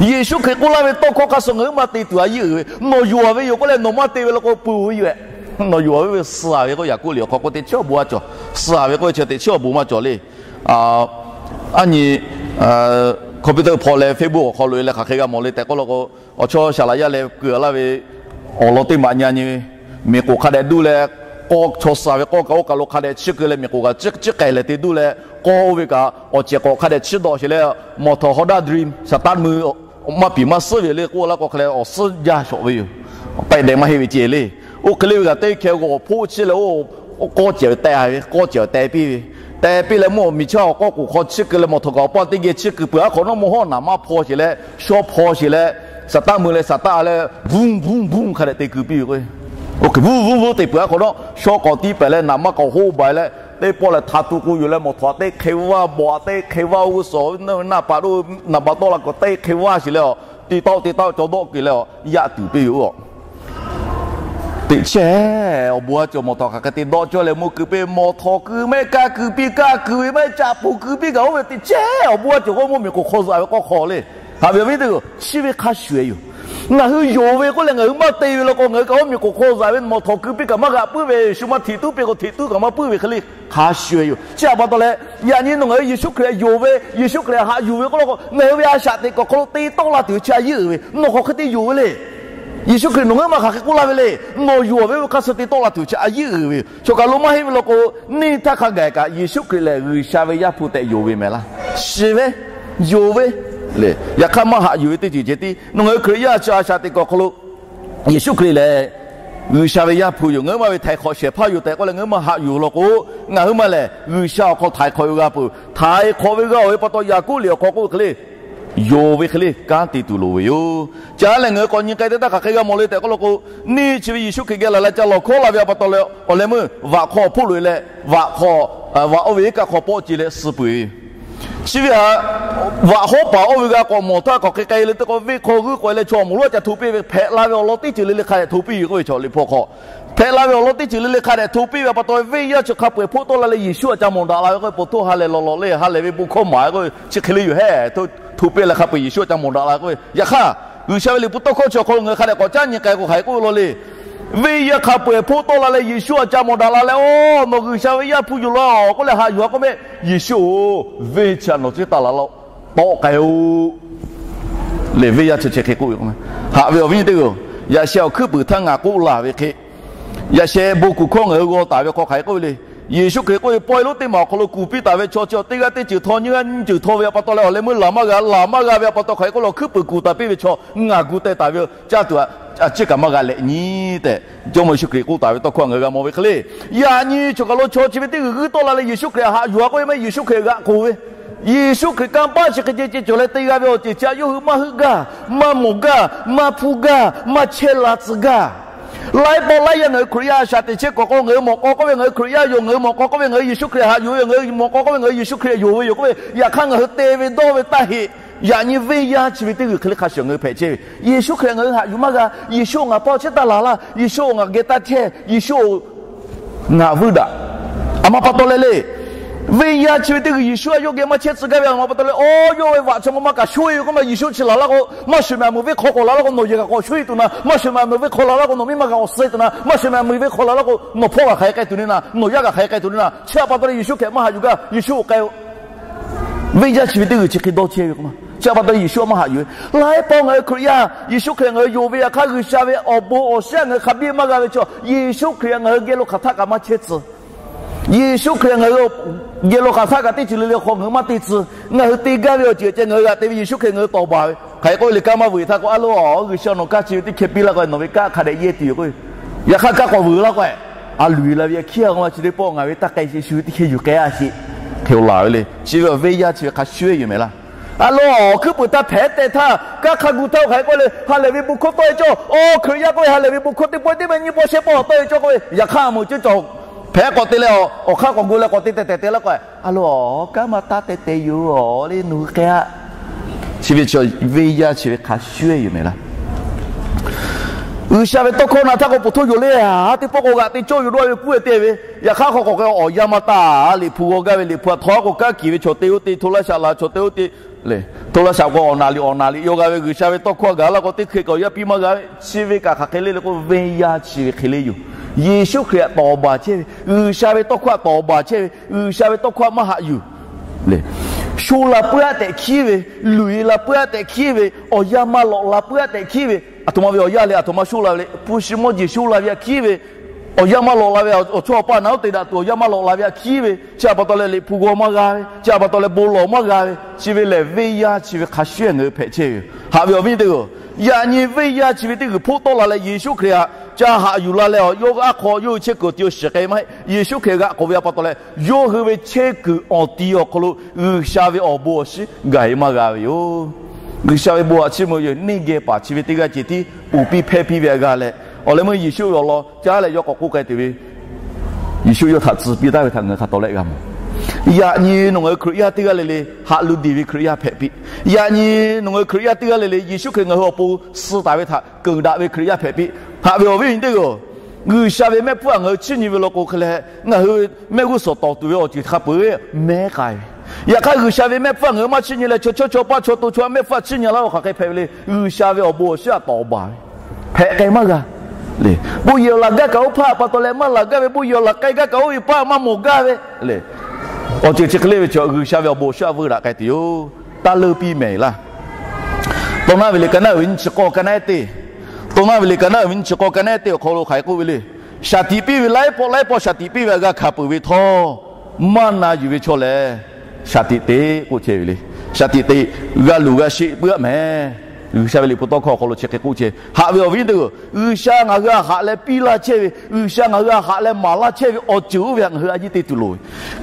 Yeˍsuˆ Hkriꞈ k'oˆ laˇ ve tawˇ hkawˇ hk'a suh ngaˬ hui ma te tuˬ a yeˇ uiˍ ve. Nawˬ yonˍ ve yoˬ k'oˆ leh nawˬ maˇ te ve law k'o, peuˬ ve yoˬ. Nawˬ yonˍ ve ve suh ve k'o, Yaˍkoˆ liꞈ awˬ hk'aw k'oˆ teˇ chiˉ awˬ bon maˇ cawˬ. Suh ve k'oˆ ve chi teˇ chiˉ awˬ bon maˇ cawˬ le. Aˉ nyi computer hpawˇ leh Facebook awˬ hk'aw lo leh hk'aˬ hk'e g'a mawˬ le tehꞈ k'oˆ law k'o, Awˬ chawˇ shaˍ laꞈ yaˇ leh keu-a laˇ ve awˬ lawn teˇ maꞈ nyi nyi ve, miˬ k'oˍ hk'a dehꞈ duˇ leh, k'awˇ chaw suh ve k'awˇ kaꞈ oˇ kaˬ lo hk'a dehꞈ chiˇ keu leh, miˬ k'oˍ kaꞈ chiˇ k'ai leh te duˇ leh, k'awˇ oˇ ve kaꞈ awˬ cehˬ k'awꞈ hk'a dehꞈ chiˇ dawꞈ sheˍ leh, mawˬ htawnˍ Honda Dream, saˍtanˍ mui maˇ piˍ maˇ suhˉ ve le k'oˆ laˇ k'o hk'a leh awˬ suhˉ jaˇ shawˍ ve yoˬ. Paiˇ dehꞈ maˇ heˆ ve ceh le. Oˇ hk'e le ve kaꞈ teˇ hkeh g'awˬ hpoˆ chiˇ leh oˇ k'awˇ cehˬ teh ve, k'awˇ cehˬ teh piˇ ve, teh piˇ leh mvuhˇ miˬ chaˇ awˬ k'awˇ k'oˍ hk'aw chiˇ keu leh mawˬ htawnˍ kaꞈ awˬ paˇ teˇ geh chiˇ keu peuˬ. Aˉ hk'awꞈ nawˉ mvuhˇ hawˉ naˍ maˇ hpaw sheˍ leh, shawˉ hpaw sheˍ leh, saˍtanˍ mui leh saˍtanˍ leh bvuhˇ bvuhˇ bvuhˇ hk'a dehꞈ te keu piˇ ve k'o, oˇ hk'e bvuhˇ bvuhˇ bvuhˇ te peuˬ. Aˉ hk'awꞈ nawˉ shawˉ k'awꞈ tiˉ pehˍ leh naˍ maˇ k'awꞈ hoˆ baˬ leh, teˇ pawˆ lehˬ htaꞈ tu k'o yoˬ leh mawˬ htawnˍ teˇ hk'e vaˇ, bawꞈ teˇ hk'e vaˇ, oˇ g'uˇ suhˍ naˇ paˍ naˍ baꞈ tawˆ la k'o teˇ hk'e vaˇ sheˍ leh, teˇ tawˆ teˇ tawˆ cawˬ dawˆ keu leh yaꞈ tuˬ piˇ ve yoˬ. Teꞈ chehˇ, awˬ bon a cawˬ mawˬ htawnˍ hk'aˬ hk'e te dawˆ cawˇ leh mvuhˇ keu piˇ, mawˬ htawnˍ keu mehˆ kaˇ keu piˇ, kaˇ keu ve mehˆ caꞈ puˬ keu piˇ kaꞈ oˇ ve teꞈ chehˇ awˬ bon a cawˬ k'o mvuhˇ miˬ k'oˍ hk'aw zuhꞈ ve k'awˇ hk'aw le. Haꞈ ve awˬ viˉ teˇ g'aˇ, chi ve hk'a shuˍ shuˍ yoˬ. Ngaˬ hui yonˍ ve k'oˆ leh ngaˬ hui maˇ te ve law k'o, ngaˬ hui kaꞈ oˇ miˬ k'oˍ hk'aw zuhꞈ ve mawˬ htawnˍ keu piˇ kaꞈ maˇ g'aꞈ puiˉ ve, shu maˇ hteꞈ tuˉ piˇ k'o hteꞈ tuˉ kaꞈ maˇ puiˉ ve hk'e le. Hk'a shuˍ shuˍ yoˬ. Chi htaꞈ pa taw leh, yaꞈ nyi nawˬ ngaˬ hui Yeˍsuˆ Hkriꞈ yonˍ ve, Yeˍsuˆ Hkriꞈ haꞈ yuˬ ve k'oˆ law k'o, ngaˬ hui ve a shaꞈ teꞈ kuˬ awˬ hk'aw lo te tawˆ la tuˬ ve chi a yeˇ uiˍ ve, nawˬ hk'aˬ hk'e te yonˍ ve le. Yeˍsuˆ Hkriꞈ nawˬ ngaˬ hui maˇ hk'aˬ hk'e k'oˆ laˇ ve le. Nawˬ yonˍ ve ve hk'a shuˍ te tawˆ la tuˬ chi a yeˇ uiˍ ve yoˬ. Chaw kaˬ lo maˇ heˆ ve law k'o, neˇ htaˇ hk'a gaˬ kaꞈ Yeˍsuˆ Hkriꞈ lehˬ G'uiˬsha ve Yaˇ hpu tehꞈ yonˍ ve mehˍ laˇ. Shiˍ ve, yonˍ ve le. Yaꞈ hk'aˇ maˇ haꞈ yuˬ ve teˇ ceuˬ ceh tiˉ nawˬ ngaˬ hui Hkriꞈ yaˇ chi a shaꞈ teꞈ kuˬ awˬ hk'aw lo Yeˍsuˆ Hkriꞈ lehˬ G'uiˬsha ve Yaˇ hpu yoˬ. Ngaˬ hui maˇ ve htaiˍ hk'awꞈ shehˍ hpaˇ yoˬ tehꞈ k'oˆ leh ngaˬ hui maˇ haꞈ yuˬ law k'o, ngaˬ hui maˇ lehˬ G'uiˬsha awˬ hk'aw htaiˍ hk'awꞈ ve g'a peuˬ. Htaiˍ hk'awꞈ ve g'a-oˬ ve pa taw Yaˍkoˆ liꞈ awˬ hk'aw k'oˆ ve hk'e le, yonˍ ve hk'e le kanˉ te tuˬ loˍ ve yoˬ. Ca lehˬ ngaˬ hui k'awꞈ nyi k'ai teˇ htaˇ hk'aˬ hk'e g'a mawˬ le tehꞈ k'oˆ law k'o, neˇ chi ve Yeˍsuˆ Hkriꞈ geh laˬ leh ca lawˬ hkawˉ la ve a pa taw leh awˬ leh meuˇ vaꞈ hk'aw hpoˆ loꞈ e leh, vaꞈ hk'aw, vaꞈ oˇ ve iˉ kaˆ hk'aw pawˆ ce leh suh peuˬ ve yoˬ. Chi ve htaꞈ vaꞈ hawˉ paˍ oˇ ve g'a k'awꞈ mawˬ htaˇ k'awꞈ hk'e k'ai le tehꞈ k'o, venˇ hk'aw g'uiˇ k'awꞈ e leh chaw awˬ moˍ lonˉ ca hto piˇ ve, hpehꞈ la ve awˬ lawn teˇ ceuˬ le le hk'a dehꞈ hto piˇ ve k'oˆ ve chaw liꞈ hpu hk'aw, hpehꞈ la ve awˬ lawn teˇ ceuˬ le le hk'a dehꞈ hto piˇ ve a pa taw, venˇ yaˇ chi hk'a peu-eˬ hpoˆ tawˆ la leh Yeˍsuˆ htaꞈ ca mawˬ daꞈ la ve k'oˆ ve, po htoˇ ha lehˬ lawˬ lawˬ le, ha lehˬ ve bon hkawˇ maˍ ve k'oˆ ve chi hk'e le yoˬ hehˉ. Hto piˇ leh hk'a peu-eˬ Yeˍsuˆ htaꞈ ca mawˬ daꞈ la k'oˆ ve. Yaꞈ hk'aˇ G'uiˬsha ve liꞈ hpu tawˇ hkawˇ chi awˬ hk'aw lo ngaˬ hui hk'a dehꞈ k'awꞈ caˉ nyi k'ai k'o hk'aˬ hk'e k'oˆ ve law le. Venˇ yaˇ hk'a peu-eˬ hpoˆ tawˆ la leh Yeˍsuˆ htaꞈ ca mawˬ daꞈ la leh, Oˬ, nawˬ G'uiˬsha ve Yaˇ hpu yoˬ law k'oˆ leh haꞈ yuˬ a k'oˆ meh, Yeˍsuˆ-oˬ, venˇ chi htaꞈ nawˬ chi taˇ laˬ laˇ-oˆ, tawˆ k'ai-oˆ le. Venˇ yaˇ chi chi hk'e k'oˆ ve k'o, haꞈ ve awˬ viˉ nyi teˇ g'aˇ-oˬ, yaꞈ sheh awˬ hkuiˉ puiˍ htaˇ ngaˬ k'oˆ laˬ ve hk'e, yaꞈ sheh bon kuˬ hkawˇ ngaˬ hui g'aw taˍ ve hk'aw hk'aˬ hk'e k'oˆ ve le. Yeˍsuˆ Hkriꞈ k'oˆ ve, Pawehˇ lonˉ teˇ maˬ awˬ hk'aw lo kuˬ piˇ taˍ ve chaw chi teˇ g'aˇ teˇ ceuˬ htaw, nyiˇ g'aˇ nyiˇ ceuˬ htaw ve a pa taw leh awˬ leh meuˇ laˬ maˇ g'a, laˬ maˇ g'a ve a pa taw hk'aˬ hk'e k'oˆ law, hkuiˉ puiˍ kuˬ taˍ piˇ ve chaw ngaˬ gu teh taˍ ve yoˬ, caˇ tuˬ a ciˉ kaꞈ maˇ g'a lehꞈ nyi tehꞈ Jawˇmawˇ Yeˍsuˆ Hkriꞈ k'oˆ taˍ ve tawˇ hkawˇ ngaˬ hui g'a mawˬ ve hk'e le. Yaꞈ nyi choˬ kaˬ lo chaw chi ve teˇ g'uiˬ g'uiˇ tawˆ la leh Yeˍsuˆ Hkriꞈ haꞈ yuˬ a k'oˆ ve maˇ heˆ, Yeˍsuˆ Hkriꞈ g'aꞈ k'oˬ ve, Yeˍsuˆ Hkriꞈ kanˇ paˆ chi hk'e ceh ceh cawˬ leh te g'a ve awˬ ceuˬ chi a yawˇ hui maˇ heuˆ gaˇ, maˇ mawˬ gaˇ, maˇ hpuˇ gaˇ, maˇ chehˇ la tcuh gaˇ. Laiˉ pawˆ laiˉ yaˇ ngaˬ hui Hkriꞈ yaˇ a shaꞈ teꞈ chehˇ kuˬ awˬ hk'aw lo ngaˬ hui mawˬ k'aw k'oˆ ve, ngaˬ hui Hkriꞈ yaˇ yoˬ, ngaˬ hui mawˬ k'aw k'oˆ ve, ngaˬ hui Yeˍsuˆ Hkriꞈ haꞈ yuˬ ve yoˬ, ngaˬ hui mawˬ k'aw k'oˆ ve, ngaˬ hui Yeˍsuˆ Hkriꞈ yonˍ ve yoˬ k'oˆ ve, yaꞈ hk'aˇ ngaˬ hui te ve dawˇ ve taˇ heˆ. Yaꞈ nyi venˇ yaˇ chi ve teˇ g'uiˬ hk'e le hk'a shuˍ ngaˬ hui hpehꞈ chehˇ ve, Yeˍsuˆ Hkriꞈ ngaˬ hui haꞈ yuˬ maˇ g'a, Yeˍsuˆ-oˬ, ngaˬ hpawˇ chi taˇ laˬ laˇ, Yeˍsuˆ-oˬ, ngaˬ geh taˇ chehˇ, Yeˍsuˆ-oˬ, ngaˬ vuiˇ daꞈ. A ma pa taw leh le, venˇ yaˇ chi ve teˇ g'uiˬ Yeˍsuˆ a yawˇ geh maˇ chehˇ tcuh gaˇ ve a ma pa taw leh, Oˬ, yawˇ ve vaꞈ chaw ma ma kaꞈ shoˉ e ve k'oˆ ma, Yeˍsuˆ chi laˬ laˇ k'o, maˇ shuˍ mehˍ meuˬ venˇ hk'aw k'awꞈ la laˇ k'o, nawˬ yehˬ kaꞈ k'awꞈ shoˉ e tuˬ na, maˇ shuˍ mehˍ meuˬ venˇ hk'aw la laˇ k'o, nawˬ miˇ ma kaꞈ k'awꞈ suh e tuˬ na, maˇ shuˍ mehˍ meuˬ venˇ hk'aw la laˇ k'o, nawˬ hpawˇ kaꞈ hk'aˬ hk'e k'ai tuˬ le na, nawˬ yaˇ kaꞈ hk'aˬ hk'e k'ai tuˬ le na, chi a pa taw leh Yeˍsuˆ Hkriꞈ maˇ haꞈ yuˬ gaˇ, Yeˍsuˆ-oˬ, k'ai-o. Venˇ yaˇ chi ve teˇ g'uiˬ chi hk'e dawˇ chehˇ ve k'o ma, chi a pa taw Yeˍsuˆ maˇ haꞈ yuˬ ve. Laiˉ pawˆ ngaˬ hui Hkriꞈ yaˇ, Yeˍsuˆ Hkriꞈ ngaˬ hui yonˍ ve yaꞈ hk'aˇ, G'uiˬsha ve awˬ bon awˬ shiˉ ngaˬ hui hk'a biˇ maˇ g'a ve chaw, Yeˍsuˆ Hkriꞈ ngaˬ hui geh lo hk'aˬ htaˆ kaꞈ maˇ chehˇ tcuh. Yeˍsuˆ Hkriꞈ ngaˬ hui geh lo hk'aˬ htaˆ kaꞈ teˇ ceuˬ le le hk'aw ngaˬ hui maˇ te tcuh. Ngaˬ hui te gaˇ ve awˬ ceuˬ ceh ngaˬ hui g'aꞈ te ve Yeˍsuˆ Hkriꞈ ngaˬ hui tawˍ baˬ ve. Hk'aˬ hk'e k'oˆ ve le, kanˉ maˇ vuiˬ htaˇ k'o, a loˬ, G'uiˬsha nawˬ kanˉ chi ve teˇ hkeh piˇ laˇ k'o, nawˬ ve kanˉ hk'a dehꞈ yehˇ tuˬ yoˬ k'o, yaꞈ hk'aˇ kanˉ k'awꞈ vuiˬ laˇ k'o, a luˬ e la ve a hkiˉ a k'o ma chi teˇ pawˆ ngaˬ ve taˇ k'ai sheˍ, shu ve teˇ hkeh yuˬ k'ai a sheˍ. Hk'e laˬ ve le. Chi ve awˬ venˇ yaˇ chi ve hk'a shuˉ e yoˬ mehˍ laˇ. A loˬ, awˬ hkuiˉ puiˍ htaˇ hpehꞈ teh htaˇ, kanˉ hk'a gu htaˇ hk'aˬ hk'e k'oˆ le, ha lehˬ ve bon hkawˇ tawˆ e cawˇ. Awˬ Hkriꞈ yaˇ k'oˆ ve ha lehˬ ve bon hkawˇ teˇ pawˆ teˇ pawˆ nyiˇ pawˆ shehˆ pawˆ tawˆ e cawˇ k'oˆ ve, yaꞈ hk'aˇ a moˍ ceuˇ cawˬ hpehꞈ k'awꞈ te leh, awˬ hk'aˇ k'awꞈ gu leh k'awꞈ te teh teh teh laˇ k'o, a loˬ, kanˉ maˇ taˇ teh teh yoˬ le, nawˬ hui k'ai a. Chi ve chaw venˇ yaˇ chi ve hk'a shuˉ e yoˬ mehˍ laˇ. G'uiˬsha ve tawˇ hkawˇ na htaˇ k'o, poˬ htoˇ yoˬ le, a teˇ pawˆ k'o g'aꞈ te cawˇ yoˬ dawˇ ve puiˉ e te ve, yaꞈ hk'aˇ hk'aw k'awꞈ k'ai awˬ yanˇ maˇ taˇ, Liꞈ hpu g'aw gaˇ ve, Liꞈ hpu a htaw k'o kanˉ kiˬ ve chaw te oˇ te, hto laˇ shaꞈ la chaw te oˇ te le, hto laˇ shaꞈ k'o awˬ naˍ liꞈ awˬ naˍ liꞈ yaw g'a ve, G'uiˬsha ve tawˇ hkawˇ a gaˬ laˇ k'o teˇ hk'e kaꞈ awˬ yaˇ piˇ maˇ g'a ve, chi ve kaꞈ hk'aˬ hk'e le le k'o, venˇ yaˇ chi ve hk'e le yoˬ. Yeˍsuˆ Hkriꞈ htaꞈ tawˍ baˬ chehˇ ve, G'uiˬsha ve tawˇ hkawˇ htaꞈ tawˍ baˬ chehˇ ve, G'uiˬsha ve tawˇ hkawˇ htaꞈ maˇ haꞈ yuˬ le. Sho la puiˉ aˆ tehꞈ hkiˉ ve, luˬ e la puiˉ aˆ tehꞈ hkiˉ ve, awˬ yanˇ maˇ lawꞈ la puiˉ aˆ tehꞈ hkiˉ ve, aˬ htoꞈ ma ve awˬ yanˇ leh aˬ htoꞈ ma sho la ve le, hpu shi mawˇ jeˬ sho la ve aꞈ hkiˉ ve, awˬ yanˇ maˇ lawꞈ la ve, awˬ chawˇ awˬ paˇ naꞈ uˉ te daꞈ tuˬ awˬ yanˇ maˇ lawꞈ la ve aꞈ hkiˉ ve, chi htaꞈ pa taw leh liꞈ hpu g'aw maˇ g'a ve, chi htaꞈ pa taw leh bon lawˬ maˇ g'a ve, chi ve lehˬ venˇ yaˇ chi ve hk'a shuˍ ngaˬ hui hpehꞈ chehˇ ve yoˬ. Haꞈ ve awˬ viˉ teˇ g'aˇ, yaꞈ nyi venˇ yaˇ chi ve teˇ g'uiˬ hpoˆ tawˆ la leh Yeˍsuˆ Hkriꞈ htaꞈ ca haꞈ yuˬ la leh, yawˇ aˉ hk'aw yawˇ hui chehˇ kuiˬ awˬ ti awˬ shiˍ k'ai maˇ heˆ. Yeˍsuˆ Hkriꞈ g'aꞈ k'oˬ ve pa taw leh, yawˇ hui ve chehˇ kuiˬ awˬ ti awˬ hk'aw lo G'uiˬsha ve awˬ bon awˬ shinˉ gaˬ e maˇ g'a ve yoˬ. G'uiˬsha ve bon aꞈ chiˇ mvuh yoˬ. Neˇ geh paˍ chi ve teˇ g'aˇ ceh tiˉ uˍ piˇ hpehˇ piˇ ve aꞈ g'a leh, awˬ leh meuˇ Yeˍsuˆ ve awˬ lawn caˉ leh yawˇ k'awꞈ k'oˆ k'ai tuˬ ve, Yeˍsuˆ yawˇ htaꞈ tcuh piˇ taˍ ve htaꞈ ngaˬ hui hk'a tawˍ leh g'a mawˬ. Yaꞈ nyi nawˬ ngaˬ hui Hkriꞈ yaˇ teˇ g'aˇ le le haꞈ lu diˬ ve Hkriꞈ yaˇ hpehꞈ piˇ. Yaꞈ nyi nawˬ ngaˬ hui Hkriꞈ yaˇ teˇ g'aˇ le le Yeˍsuˆ Hkriꞈ ngaˬ hui awˬ pon suh taˍ ve htaꞈ keunˍ daꞈ ve Hkriꞈ yaˇ hpehꞈ piˇ. Haꞈ ve awˬ viˉ awˬ nyi teˇ g'aˇ, G'uiˬsha ve mehˆ hpfuhˇ htaꞈ ngaˬ hui chiˇ nyi ve law k'o hk'e leh, ngaˬ hui mehˆ g'uˇ suhˍ tawˍ tuˬ ve awˬ ceuˬ hk'a peuˬ mehˉ k'ai ve. Yaꞈ hk'aˇ, G'uiˬsha ve mehˆ hpfuhˇ ngaˬ hui maˇ chiˇ nyi leh, chaw chawˇ chaw paˇ chaw to chaw mehˆ hpfuhˇ chiˇ nyi laˇ ve hk'aˬ hk'e hpehꞈ ve le. G'uiˬsha ve awˬ bon awˬ shinˉ htaꞈ tawˍ baˬ ve hpehꞈ k'ai maˇ g'a le. Bon yehˬ awˬ laˬ gaˇ kaꞈ oˇ hpaˇ pa taw leh maˇ laˬ gaˇ ve, bon yehˬ awˬ laˬ k'ai gaˇ kaꞈ oˇ ve paˇ maˇ mawˬ gaˇ ve le. Awˬ ceuˬ chi hk'e le ve chaw, G'uiˬsha ve awˬ bon awˬ shinˉ htaꞈ veuˇ daꞈ k'ai tuˬ yoˬ. Taˇ leuˇ piˇ mehˍ laˇ. Tawˇ naˉ ve le ka naˉ uiˍ ve nyiˇ chi k'awˇ ka naˉ teˇ, Tawˇ naˉ ve le ka naˉ uiˍ ve nyiˇ chi k'awˇ ka naˉ teˇ awˬ hk'aw lo hk'aˬ hk'e k'oˆ ve le. Shaˍ tiꞈ piˇ ve laiˉ pawˆ laiˉ pawˆ shaˍ tiꞈ piˇ ve aꞈ g'a hkanˍ peuˬ ve htawˇ, maˇ na yuˬ ve chaw lehˬ, shaˍ tiꞈ te k'oˆ chehˇ ve le. Shaˍ tiꞈ te, g'a luˬ g'a sheˆ puiˉ aˆ mehˍ. G'uiˬsha ve liꞈ hpu tawˇ hkawˇ awˬ hk'aw lo chi hk'e k'oˆ chehˇ. Haꞈ ve awˬ viˉ teˇ g'aˇ, G'uiˬsha ngaˬ hui htaꞈ haꞈ leh piˇ laˇ chehˇ ve, G'uiˬsha ngaˬ hui htaꞈ haꞈ leh maˍ laˇ chehˇ ve awˬ ceuˬ oˇ ve htaꞈ ngaˬ hui a ciˉ te tuˬ loˍ ve.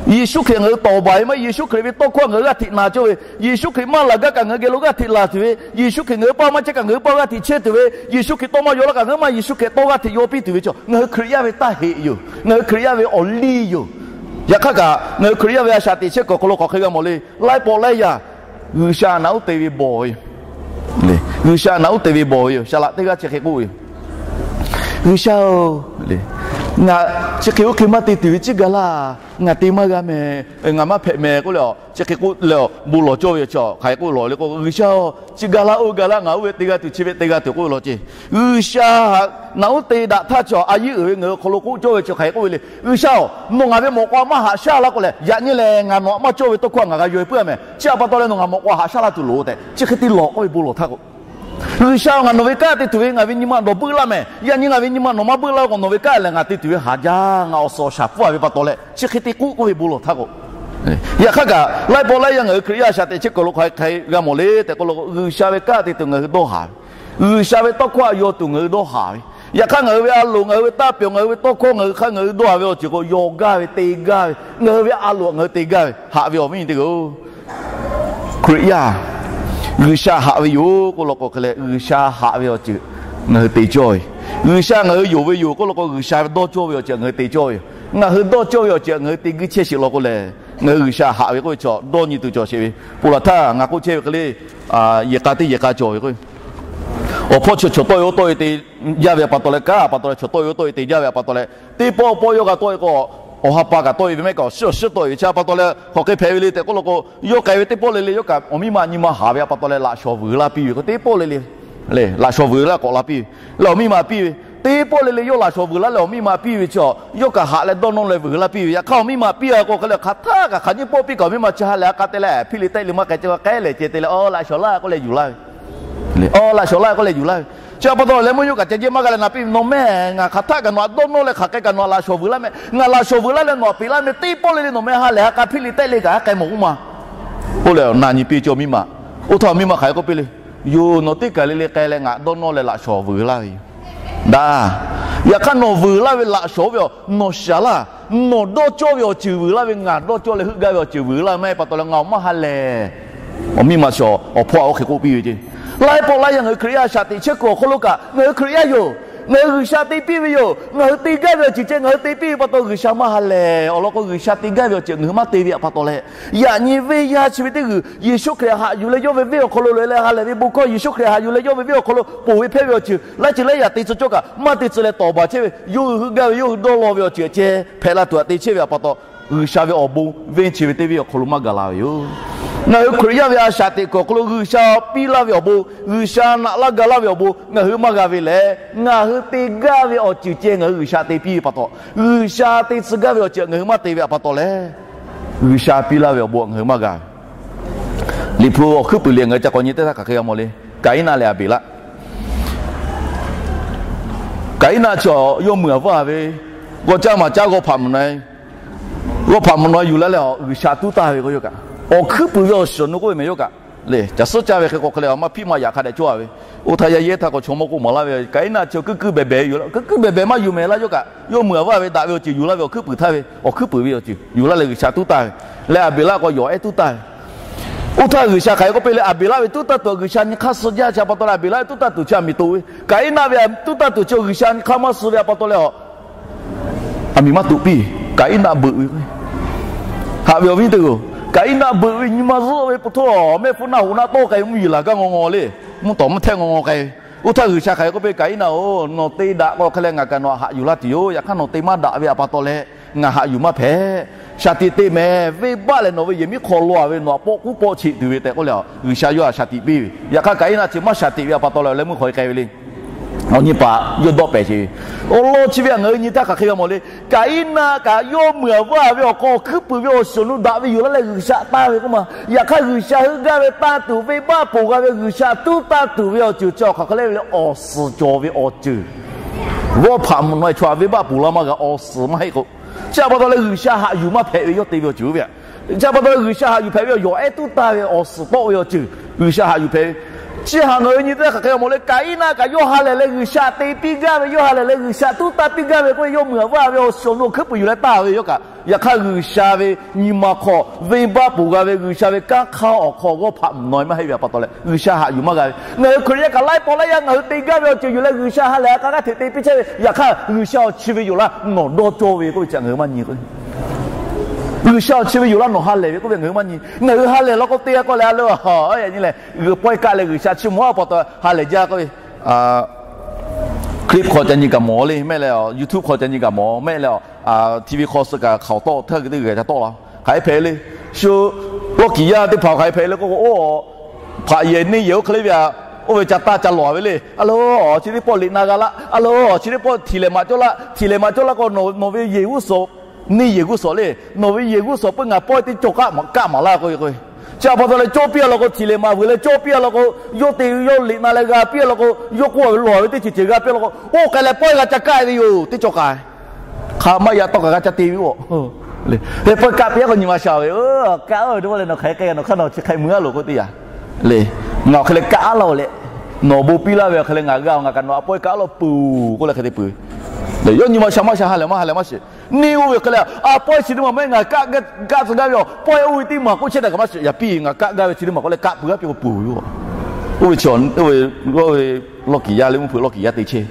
Yeˍsuˆ Hkriꞈ ngaˬ hui tawˍ baˬ e maˇ heˆ. Yeˍsuˆ Hkriꞈ ve tawˇ hkawˇ ngaˬ hui g'aˇ hteꞈ na cawˇ ve, Yeˍsuˆ Hkriꞈ maˇ laˬ gaˇ kaꞈ ngaˬ hui geh lo g'aˇ hteꞈ laˬ tuˬ ve, Yeˍsuˆ Hkriꞈ ngaˬ hui paˇ maˇ chehˇ kaꞈ ngaˬ hui paˇ g'aˇ hteꞈ chehˇ tuˬ ve, Yeˍsuˆ Hkriꞈ tawˇ maˇ yaw laˇ kaꞈ ngaˬ hui maˇ Yeˍsuˆ Hkriꞈ tawˇ g'aˇ hteꞈ yaw piˇ tuˬ ve chaw, ngaˬ hui Hkriꞈ yaˇ ve taˇ heꞈ yoˬ. Ngaˬ hui Hkriꞈ yaˇ ve awˬ liˇ yoˬ. Yaꞈ hk'aˇ kaꞈ ngaˬ hui Hkriꞈ yaˇ ve a shaꞈ teꞈ chehˇ kuiˬ awˬ hk'aw lo hk'aˬ hk'e g'a mawˬ le. Laiˉ pawˆ laiˉ yaˇ G'uiˬsha naꞈ uˉ te ve bawˬ ve yoˬ. G'uiˬsha naꞈ uˉ te ve bawˬ ve yoˬ. Shaˍ laꞈ teˇ g'aˇ chi hk'e k'oˆ ve yoˬ. G'uiˬsha-oˬ, ngaˬ chi hk'e oˇ hk'e maˇ te tuˬ ve ciˉ ga laˇ. Ngaˬ te maˇ g'a mehˍ, ngaˬ maˇ hpehꞈ mehˍ k'oˆ leh, chi hk'e k'oˆ leh bon lawˬ cawˇ ve yoˬ. Chi hk'aˬ hk'e k'oˆ lawˬ le k'o, G'uiˬsha-oˬ, chi ga laˇ, oˇ ga laˇ, ngaˬ oˇ ve te g'a tuˬ chi ve te g'a tuˬ k'oˆ ve law ceˇ. G'uiˬsha naꞈ uˉ te daꞈ htaˇ chaw a yiˉ uiˍ ve ngaˬ hui awˬ hk'aw lo k'oˆ cawˇ ve chi hk'aˬ hk'e k'oˆ ve le. G'uiˬsha-oˬ, nawˬ ngaˬ ve mawꞈ k'aw maˇ haꞈ shaˉ laˇ k'o lehˬ, yaꞈ nyi lehˬ ngaˬ nawˬ htaꞈ maˇ cawˇ ve tawˇ hkawˇ htaꞈ ngaˬ g'a yonˍ e puiˉ a mehˍ. Chi htaꞈ pa taw leh nawˬ ngaˬ mawꞈ k'aw haꞈ shaˉ laˇ tuˬ loˍ tehꞈ chi hk'e te lawˬ k'oˆ ve bon lawˬ htaˇ k'o, G'uiˬsha-oˬ, ngaˬ nawˬ ve kanˉ te tuˬ ve ngaˬ ve nyi ma nawˬ beuˆ laˇ mehˍ. Yaꞈ nyi ngaˬ ve nyi ma nawˬ maˇ beuˆ laˇ k'o, nawˬ ve kanˉ lehˬ ngaˬ te tuˬ ve haˍ jaˇ, ngaˬ awˬ suhˍ awˬ shaˍ pfuhˇ a ve pa taw leh chi hk'e te k'oˆ k'oˆ ve bon lawˬ htaˇ k'o, yaꞈ hk'aˇ kaꞈ laiˉ pawˆ laiˉ yaˇ ngaˬ hui Hkriꞈ yaˇ a shaꞈ teꞈ chehˇ kuiˬ lo hk'aˬ hk'e g'a mawˬ le tehꞈ k'oˆ lo k'o, G'uiˬsha ve kanˉ te tuˬ ngaˬ hui dawˇ haˍ ve, G'uiˬsha ve tawˇ hkawˇ htaꞈ yaw tuˬ ngaˬ hui dawˇ haˍ ve, yaꞈ hk'aˇ ngaˬ hui ve a loˍ, ngaˬ hui ve taˇ pyawˬ, ngaˬ hui ve tawˇ hkawˇ, ngaˬ hui hk'aˇ ngaˬ hui dawˇ haˍ ve awˬ ceuˬ k'o, yaw gaˇ ve, te gaˇ ve, ngaˬ hui ve a loˍ htaꞈ ngaˬ hui te gaˇ ve, haꞈ ve awˬ viˉ awˬ nyi teˇ g'aˇ-oˬ, Hkriꞈ yaˇ G'uiˬsha haꞈ ve yoˬ k'oˆ law k'o hk'e leh, G'uiˬsha haꞈ ve awˬ ceuˬ ngaˬ hui te cawˇ ve, G'uiˬsha ngaˬ hui yonˍ ve yoˬ k'oˆ law k'o, G'uiˬsha ve dawˇ cawˇ ve awˬ ceuˬ ngaˬ hui te cawˇ ve yoˬ. Ngaˬ hui dawˇ cawˇ ve awˬ ceuˬ ngaˬ hui te guiˇ chehˇ sheˍ law k'o lehˬ, ngaˬ hui G'uiˬsha haꞈ ve k'oˆ ve chaw dawˇ nyi tuˬ cawˬ sheˍ ve. Ponˬ laˬ htaˇ ngaˬ k'oˆ chehˇ ve hk'e le, yehˬ k'a teˇ yehˬ k'a cawˬ ve k'o, awˬ hpawˇ chi chaw tawˆ e oˇ tawˆ e te jaˇ ve pa taw leh, kanˉ pa taw leh chaw tawˆ e oˇ tawˆ e te jaˇ ve pa taw leh, teˇ pawˆ pawˆ yawˇ g'a tawˆ e k'o, awˬ ha pa kaꞈ tawˆ e ve mehˆ kaꞈ awˬ shiˉ awˬ shiˉ tawˆ e ve chi pa taw leh hk'aˬ hk'e hpehꞈ ve le tehꞈ k'oˆ law k'o, yawˇ k'ai ve teˇ pawˆ le le yawˇ kaꞈ awˬ miˇ ma nyi ma haˍ ve pa taw leh laꞈ shawˍ vuiˬ laˇ piˇ ve k'o, teˇ pawˆ le le laꞈ shawˍ vuiˬ laˇ k'awꞈ la piˇ ve, leh awˬ miˇ ma piˇ ve, teˇ pawˆ le le yawˇ laꞈ shawˍ vuiˬ laˇ leh awˬ miˇ ma piˇ ve chi, yawˇ kaꞈ haꞈ leh dawˇ nawˇ leh vuiˬ laˇ piˇ ve. Yaꞈ hk'aˇ awˬ miˇ ma piˇ a k'o hk'e leh hk'aˬ htaˇ kaꞈ hk'aˬ nyiˇ pawˆ piˇ kaꞈ awˬ miˇ ma chi ha lehˬ ha k'a te leh hpiˇ le tehˆ le maˇ k'ai ceh k'ai leh ceh te leh, aˬ laꞈ shawˍ laˇ k'oˆ leh yuˬ laˇ ve, aˬ laꞈ shawˍ laˇ k'oˆ leh yuˬ laˇ ve. Chi pa taw leh meuˇ yawˇ kaꞈ ca jehˇ maˇ g'a leh na piˇ ve, nawˬ mehˬ ngaˬ hk'aˬ htaˇ kaꞈ nawˬ htaꞈ dawˇ nawˇ leh hk'aˬ k'ai kaꞈ nawˬ htaꞈ laꞈ shawˍ vuiˬ laˇ mehˍ. Ngaˬ laꞈ shawˍ vuiˬ laˇ leh nawˬ htaꞈ peꞈ laˇ mehˍ. Teˇ pawˆ le le nawˬ mehˬ ha lehˬ ha k'a hpiˇ le tehˆ le kaꞈ haˉ k'ai mawˬ k'oˆ ma k'oˆ leh na nyi piˇ ve cawˇ miˇ ma. Oˇ htaˇ miˇ ma hk'aˬ hk'e k'oˆ piˇ le, yoˬ, nawˬ teˇ kaˬ le le k'ai leh ngaˬ dawˇ nawˇ leh laꞈ shawˍ vuiˬ laˇ ve yoˬ. Daꞈ, yaꞈ hk'aˇ nawˬ vuiˬ laˇ ve laꞈ shawˍ ve aˬ nawˬ shaˍ laˇ. Nawˬ dawˇ cawˇ ve awˬ ceuˬ vuiˬ laˇ ve, ngaˬ dawˇ cawˇ leh heuˆ gaˇ ve awˬ ceuˬ vuiˬ laˇ maˇ heˆ pa taw leh ngaˬ awˬ maˇ ha lehˬ. Awˬ miˇ ma shawˍ awˬ hpawˇ a oˇ hk'e k'oˆ piˇ ve ceˇ. Laiˉ pawˆ laiˉ yaˇ ngaˬ hui Hkriꞈ yaˇ a shaꞈ teꞈ chehˇ kuiˬ awˬ hk'aw lo kaꞈ ngaˬ hui Hkriꞈ yaˇ yoˬ. Ngaˬ hui G'uiˬsha te piˇ ve yoˬ. Ngaˬ hui te gaˇ ve awˬ ceuˬ ceh ngaˬ hui te piˇ ve pa taw G'uiˬsha maˇ ha lehˬ. Awˬ lawn k'o G'uiˬsha te gaˇ ve awˬ ceuˬ ngaˬ hui maˇ te ve pa taw leh, yaꞈ nyi venˇ yaˇ chi ve teˇ g'uiˬ Yeˍsuˆ Hkriꞈ haꞈ yuˬ leh yawˇ ve venˇ awˬ hk'aw lo loꞈ e leh ha lehˬ ve bon hkawˇ, Yeˍsuˆ Hkriꞈ haꞈ yuˬ leh yawˇ ve venˇ awˬ hk'aw lo ponˬ ve hpehˇ ve awˬ ceuˬ laiˉ ceuˬ laiˉ yaꞈ te tcuh cawˇ kaꞈ maˇ te tcuh leh tawˍ baˬ chehˇ ve, yawˇ hui heuˆ gaˇ ve, yawˇ hui dawˇ law ve awˬ ceuˬ ceh hpehꞈ la tuˬ htaꞈ te chehˇ ve pa taw, G'uiˬsha ve awˬ bon venˇ chi ve teˇ venˇ awˬ hk'aw lo maˇ gaˬ la ve yoˬ. Ngaˬ hui Hkriꞈ yaˇ ve a shaꞈ teꞈ kuiˬ awˬ hk'aw lo G'uiˬsha piˇ laˇ ve awˬ bon, G'uiˬsha naꞈ laˇ ga laˇ ve awˬ bon ngaˬ hui maˇ g'a ve lehˬ, ngaˬ hui te gaˇ ve awˬ ceuˬ ceh ngaˬ hui G'uiˬsha te piˇ ve pa taw, G'uiˬsha te tcuh gaˇ ve awˬ ceuˬ ngaˬ hui maˇ te ve pa taw leh, G'uiˬsha piˇ laˇ ve awˬ bon ngaˬ hui maˇ g'a ve. Liꞈ hpu awˬ hkuiˉ puiˍ le ngaˬ hui ca k'awꞈ nyi teˇ htaˇ hk'aˬ hk'e g'a mawˬ le. Kaˍiˉnaˆ leh Aˍbeˍlaˆ. Kaˍiˉnaˆ chi yawˇ meuˇ a vaˇ ve, g'awˇ caˇ maˬ caˇ g'awˇ hpaꞈ mvuhˬ na, g'awˇ hpaꞈ mvuhˬ na yuˬ laˇ leh a G'uiˬsha tuˉ taˇ ve k'o yawˇ kaꞈ, awˬ hkuiˉ puiˍ ve awˬ shiˍ awˬ nu k'oˆ ve meh yawˇ kaꞈ le, caˬ suhˉ caˇ ve hk'e k'o hk'e leh a maˇ hpiˆ maˇ yaꞈ hk'a dehꞈ cawˇ a ve. Oˇ htaˇ yaˇ yehˇ htaˇ k'awꞈ chaw mawˇ k'oˆ maˍ laˇ ve, Kaˍiˉnaˆ chi kuiˉ kuiˉ behˬ behˬ yuˬ laˇ, kuiˉ kuiˉ behˬ behˬ maˇ yuˬ mehˍ laˇ yawˇ kaꞈ, yawˇ meuˇ a vaˇ ve daꞈ ve awˬ ceuˬ yuˬ laˇ ve awˬ hkuiˉ puiˍ htaˇ ve, awˬ hkuiˉ puiˍ ve awˬ ceuˬ yuˬ laˇ leh G'uiˬsha tuˉ taˇ ve. Leh Aˍbeˍlaˆ k'o yawˬ ehˉ tuˉ taˇ ve. Oˇ htaˇ G'uiˬsha hk'aˬ hk'e k'oˆ piˇ le, Aˍbeˍlaˆ ve tuˉ taˇ tuˬ G'uiˬsha nyi hk'aˇ suh jaˇ chi a pa taw leh Aˍbeˍlaˆ ve tuˉ taˇ tuˬ chi a miˬ toꞈ ve. Kaˍiˉnaˆ ve tuˉ taˇ tuˬ chi G'uiˬsha nyi hk'aˇ maˇ suh ve a pa taw leh a, a miˬ maˇ toꞈ piˇ. Kaˍiˉnaˆ beuꞈ ve, haꞈ ve awˬ viˉ teˇ g'aˇ, Kaˍiˉnaˆ beuꞈ ve nyi ma zuhˆ ve pa taw, mehˆ hpfuhˇ naˆ hoꞈ naˆ tawˆ k'ai ve mvuhˇ yeˬ laˬ gaˇ ngaw ngaw le, mvuhˇ tawˍ mvuhˇ htehˆ ngaw ngaw k'ai ve. Oˇ htaˇ G'uiˬsha hk'aˬ hk'e k'oˆ piˇ, Kaˍiˉnaˆ-oˬ, nawˬ te daꞈ k'o hk'e leh ngaˬ kaꞈ nawˬ htaꞈ haꞈ yuˬ laˇ tuˬ yoˬ. Yaꞈ hk'aˇ nawˬ te maˇ daꞈ ve a pa taw leh ngaˬ haꞈ yuˬ maˇ hpehꞈ. Shaˍ tiꞈ te mehˍ, venˇbaˆ lehˬ nawˬ ve yehˬ miˉ hk'aw law a ve nawˬ htaꞈ pawˆ k'uˉ pawˆ cheꞈ tuˬ ve tehꞈ k'oˆ leh, G'uiˬsha yawˇ htaꞈ shaˍ tiꞈ piˇ ve. Yaꞈ hk'aˇ Kaˍiˉnaˆ chi maˇ shaˍ tiꞈ ve a pa taw leh leh meuˇ hk'aw e k'ai ve le. Awˬ nyi paˍ yawˇ dawˆ pehˍ sheˍ ve. Awˬ lawn chi ve htaꞈ ngaˬ hui nyi htaˇ hk'aˬ hk'e g'a mawˬ le. Kaˍiˉnaˆ kaꞈ yawˇ meuˇ a vaˇ ve awˬ hk'aw awˬ hkuiˉ puiˍ ve awˬ shiˍ awˬ nu daꞈ ve yuˬ laˇ leh G'uiˬsha taˇ ve k'oˆ ma. Yaꞈ hk'aˇ G'uiˬsha heuˆ gaˇ ve taˇ tuˬ, venˇbaˆ ponˬ g'a ve G'uiˬsha tuˉ taˇ tuˬ ve awˬ ceuˬ chi awˬ hk'aˬ hk'e le ve le, awˬ suhˍ cawˬ ve awˬ ceuˬ. G'awˇ hpaꞈ mvuhˬ naw e chaw htaꞈ venˇbaˆ ponˬ laˇ maˇ g'a, awˬ suhˍ maˇ heˆ k'o, chi a pa taw leh G'uiˬsha haꞈ yuˬ maˇ hpehꞈ ve yawˇ te ve awˬ ceuˬ oˇ ve. Chi a pa taw leh G'uiˬsha haꞈ yuˬ hpehꞈ ve awˬ yawˬ ehˉ tuˉ taˇ ve awˬ suhˍ tawˆ ve awˬ ceuˬ G'uiˬsha haꞈ yuˬ hpehꞈ ve. Chi htaꞈ ngaˬ hui nyi teˇ htaˇ hk'aˬ hk'e g'a mawˬ le. Kaˍiˉnaˆ kaꞈ yawˇ ha lehˬ leh G'uiˬsha te piˇ gaˇ ve, yawˇ ha lehˬ leh G'uiˬsha tuˉ taˇ piˇ gaˇ ve k'oˆ ve, yawˇ meuˇ a vaˇ ve awˬ shiˍ awˬ nu awˬ hkuiˉ puiˍ yuˬ leh taˇ ve yawˇ kaꞈ. Yaꞈ hk'aˇ G'uiˬsha ve nyi ma hk'aw venˇbaˆ ponˬ g'a ve, G'uiˬsha ve kanˉ hk'aˇ awˬ hk'aw g'awˇ hpaꞈ mvuhˬ naw e maˇ heˆ ve a pa taw leh G'uiˬsha haꞈ yuˬ maˇ g'a ve. Ngaˬ hui Hkriꞈ yaˇ kaꞈ laiˉ pawˆ laiˉ yaˇ ngaˬ hui te gaˇ ve awˬ ceuˬ yuˬ leh G'uiˬsha ha lehˬ a k'a g'aˇ hteꞈ te piˇ chehˇ ve. Yaꞈ hk'aˇ G'uiˬsha awˬ chi ve yoˬ laˇ nawˬ dawˇ cawˇ ve k'oˆ ve chi ngaˬ hui maˇ nyi k'o, G'uiˬsha awˬ chi ve yoˬ laˇ nawˬ ha lehˬ ve k'oˆ ve ngaˬ hui maˇ nyi. Ngaˬ hui ha lehˬ law k'o te a k'o leh a le a nyi lehˬ, pawehˇ kaˆ leh G'uiˬsha chiˇ mvuh a pa taw ha lehˬ jaˇ k'oˆ ve. Clip hk'aw ca nyi kaꞈ mawˬ le mehˆ leh, YouTube hk'aw ca nyi kaꞈ mawˬ mehˆ leh, TV hk'aw suh kaꞈ hk'aoˍ tawˆ hteˇ g'uiˬ te g'uiˬ ca tawˆ la. Hk'aˬ hk'e hpehꞈ le. Shu lawˇ kiˍ yaˇ teˇ hpaˍ hk'aˬ hk'e hpehꞈ le k'oˆ k'o, oˇ hpaꞈ yehˬ neˇ yehˬ oˇ hk'e le ve a, oˇ ve ca taˇ ca lawˬ a ve le. A lo, chi teˇ pawˆ liꞈ na g'a laˇ. A lo, chi teˇ pawˆ htiˍ lehˍ maꞈ cawˇ laˇ. Htiˍ lehˍ maꞈ cawˇ laˇ k'o, nawˬ ve yehˬ g'uˇ suhˍ, neˇ yehˬ g'uˇ suhˍ le, nawˬ ve yehˬ g'uˇ suhˍ peuˇ ngaˬ pawehˇ teˇ cawˬ kaˆ maˍ laˇ k'oˆ ve k'o, chi a pa taw leh cawˇ piˇ a law k'o, htiˍ lehˍ maꞈ vuiˬ leh cawˇ piˇ a law k'o, yawˇ te yawˇ liꞈ na leh g'a piˇ a law k'o, yawˇ k'oˆ a ve lawˬ a ve teˇ ceuˬ ceuˬ g'a piˇ a law k'o, oˇ k'ai leh pawehˇ g'a ca kaˆ ve yoˬ teˇ cawˬ kaꞈ. Hk'a maˇ yaꞈ tawˇ kaꞈ g'a ca te ve oˬ. Hk'e pawehˇ kaˆ piˇ a k'o nyi ma sha ve, kaˆ oˇ ve teˇ pawˆ leh nawˬ hk'aˬ hk'e k'ai a, nawˬ hk'aˇ nawˬ chi hk'ai mui a loˬ k'oˆ teˇ yanˇ le. Ngaˬ awˬ hk'e leh kaˆ a laˇ oˬ leh, nawˬ awˬ bon piˇ laˇ ve awˬ hk'e leh ngaˬ g'a, ngaˬ kaꞈ nawˬ htaꞈ pawehˇ kaˆ a laˇ peuˬ k'oˆ leh hk'e te peuˬ. Yawˇ nyi ma sha maˇ sha ha lehˬ maˇ ha lehˬ maˇ shiˍ. Neˇ oˇ ve hk'e leh a pawehˇ chi teˇ maˬ maˇ heˆ, ngaˬ kaˆ tcuh gaˇ ve yoˬ. Pawehˇ oˇ ve teˇ maˬ k'oˆ chehˇ tehꞈ kaꞈ maˇ shiˍ. Yaꞈ piˇ ngaˬ kaˆ gaˇ ve chi teˇ maˬ k'oˆ leh kaˆ peuˬ a piˇ k'o peuˬ yoˬ. Oˇ ve chi, oˇ ve lawˇ kiˍ yaˇ leh mvuhˇ hpeuꞈ lawˇ kiˍ yaˇ te chehˇ.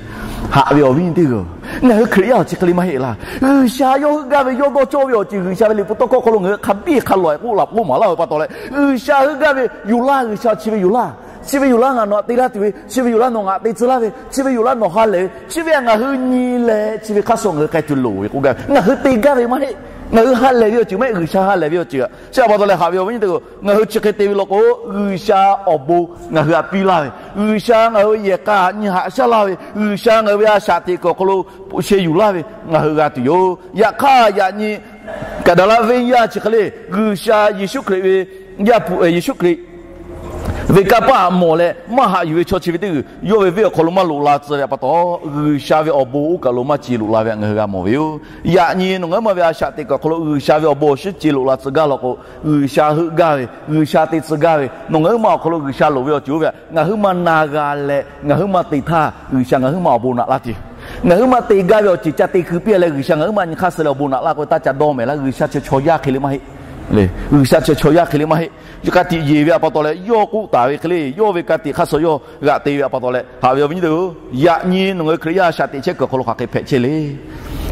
Haꞈ ve awˬ viˉ teˇ g'aˇ, ngaˬ hui Hkriꞈ yaˇ awˬ chi hk'e le maˇ heˆ laˇ. G'uiˬsha yawˇ heuˆ gaˇ ve yawˇ dawˇ cawˇ ve awˬ ceuˬ G'uiˬsha ve liꞈ hpu tawˇ hkawˇ hk'aw lo ngaˬ hui hk'a biˇ hk'a lawˬ k'oˆ laˬ k'oˆ maˍ laˇ ve pa taw leh, G'uiˬsha heuˆ gaˇ ve yoˬ laˇ, G'uiˬsha chi ve yoˬ laˇ. Chi ve yoˬ laˇ ngaˬ nawˬ htaꞈ te laˇ tuˬ ve, chi ve yoˬ laˇ nawˬ ngaˬ htaꞈ te tcuh laˇ ve, chi ve yoˬ laˇ nawˬ ha lehˬ ve, chi ve ngaˬ hui nyi leh chi ve hk'aˇ suh ngaˬ hui k'ai tuˬ loˍ ve k'oˆ gaˇ ve, ngaˬ hui te gaˇ ve maˇ heˆ. Ngaˬ hui ha lehˬ ve awˬ ceuˬ maˇ heˆ, G'uiˬsha ha lehˬ ve awˬ ceuˬ a. Chi a pa taw leh haꞈ ve awˬ viˉ nyi teˇ g'aˇ, ngaˬ hui chi hk'e te ve law k'o, G'uiˬsha awˬ bon ngaˬ hui htaꞈ piˇ laˇ ve, G'uiˬsha ngaˬ hui yehˬ k'a nyi haꞈ shaˉ laˇ ve, G'uiˬsha ngaˬ hui ve a shaꞈ teꞈ kuiˬ awˬ hk'aw lo sheh yuˬ laˇ ve ngaˬ hui g'a tuˬ yoˬ. Yaꞈ hk'aˇ yaꞈ nyi kaꞈ daꞈ laˇ venˇ yaˇ chi hk'e le, G'uiˬsha Yeˍsuˆ Hkriꞈ ve Yaˇ hpu, Yeˍsuˆ Hkriꞈ ve kanˇ paˆ htaꞈ mawˬ leh maˇ haꞈ yuˬ ve chaw chi ve teˇ g'uiˬ, yawˇ ve venˇ awˬ hk'aw lo maˇ loꞈ la tcuh ve pa taw, G'uiˬsha ve awˬ bon oˇ kaˬ lo maˇ ce loꞈ la ve htaꞈ ngaˬ hui g'a mawˬ ve yoˬ. Yaꞈ nyi nawˬ ngaˬ huiˉ ma ve a shaꞈ teꞈ kuiˬ awˬ hk'aw lo G'uiˬsha ve awˬ bon awˬ shinˉ ce loꞈ la tcuh gaˇ law k'o, G'uiˬsha heuˆ gaˇ ve, G'uiˬsha te tcuh gaˇ ve, nawˬ ngaˬ huiˉ ma awˬ hk'aw lo G'uiˬsha loˍ ve awˬ ceuˬ oˇ ve htaꞈ ngaˬ huiˉ ma na g'a leh ngaˬ huiˉ ma te htaˇ, G'uiˬsha ngaˬ huiˉ ma awˬ bon naꞈ laˇ tuˬ, ngaˬ huiˉ ma te gaˇ ve awˬ ceuˬ ca te hkui piˇ leh G'uiˬsha ngaˬ huiˉ ma nyi hk'aˇ suh leh awˬ bon naꞈ laˇ k'o, taˇ ca dawˇ mehˍ laˇ. G'uiˬsha chi chaw yaˇ hk'e le maˇ heˆ. G'uiˬsha chi chaw yaˇ hk'e le maˇ heˆ. Ka tiꞈ yeˬ ve a pa taw leh yawˇ k'oˆ taˍ ve hk'e le, yawˇ ve ka tiꞈ hk'aˇ suh yawˇ g'aꞈ te ve a pa taw leh, haꞈ ve awˬ viˉ nyi teˇ-oˬ, yaꞈ nyi nawˬ ngaˬ hui Hkriꞈ yaˇ a shaꞈ teꞈ chehˇ kuiˬ awˬ hk'aw lo hk'aˬ hk'e hpehꞈ chehˇ le.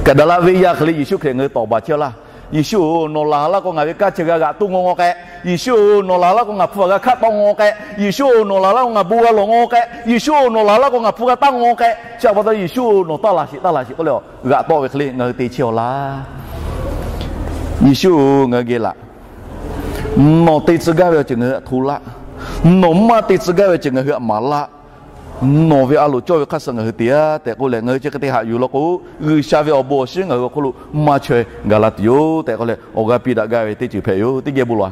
Kaꞈ daꞈ laˇ venˇ yaˇ hk'e le Yeˍsuˆ Hkriꞈ ngaˬ hui tawˍ baˬ chehˇ laˇ. Yeˍsuˆ-oˬ, nawˬ laˬ laˇ k'o ngaˬ ve kanˉ chi g'a g'aꞈ toˇ ngaw ngaw k'ai. Yeˍsuˆ-oˬ, nawˬ laˬ laˇ k'o ngaˬ hpu g'a hk'aˆ tawˆ ngaw k'ai. Yeˍsuˆ-oˬ, nawˬ laˬ laˇ k'o ngaˬ bon g'a lawˬ ngaw k'ai. Yeˍsuˆ-oˬ, nawˬ laˬ laˇ k'o ngaˬ hpu g'a taˇ ngaw k'ai. Chi a pa taw Yeˍsuˆ-oˬ, nawˬ taˇ laˬ sheˍ, taˇ laˬ sheˍ k'oˆ leh g'aꞈ tawˆ ve hk'e le ngaˬ hui te chehˇ-aw laˇ. Yeˍsuˆ-oˬ, ngaˬ hui geh laꞈ. Nawˬ te tcuh gaˇ ve awˬ ceuˬ ngaˬ hui htaꞈ hto laˇ. Nawˬ maˇ te tcuh gaˇ ve awˬ ceuˬ ngaˬ hui htaꞈ maˍ laˇ. Nawˬ ve a loˍ cawˇ ve hk'aˇ suh ngaˬ hui te-a tehꞈ k'oˆ leh, ngaˬ hui chi hk'e te haꞈ yuˬ law k'o, G'uiˬsha ve awˬ bon awˬ shinˉ ngaˬ hui awˬ hk'oˆ lo maˇ chaweh gaˬ la tuˬ yoˬ tehꞈ k'oˆ leh, awˬ g'aˇ piˇ daꞈ gaˇ ve teˇ ceuˬ hpehꞈ yoˬ. Teˇ geh bon lawˬ-a.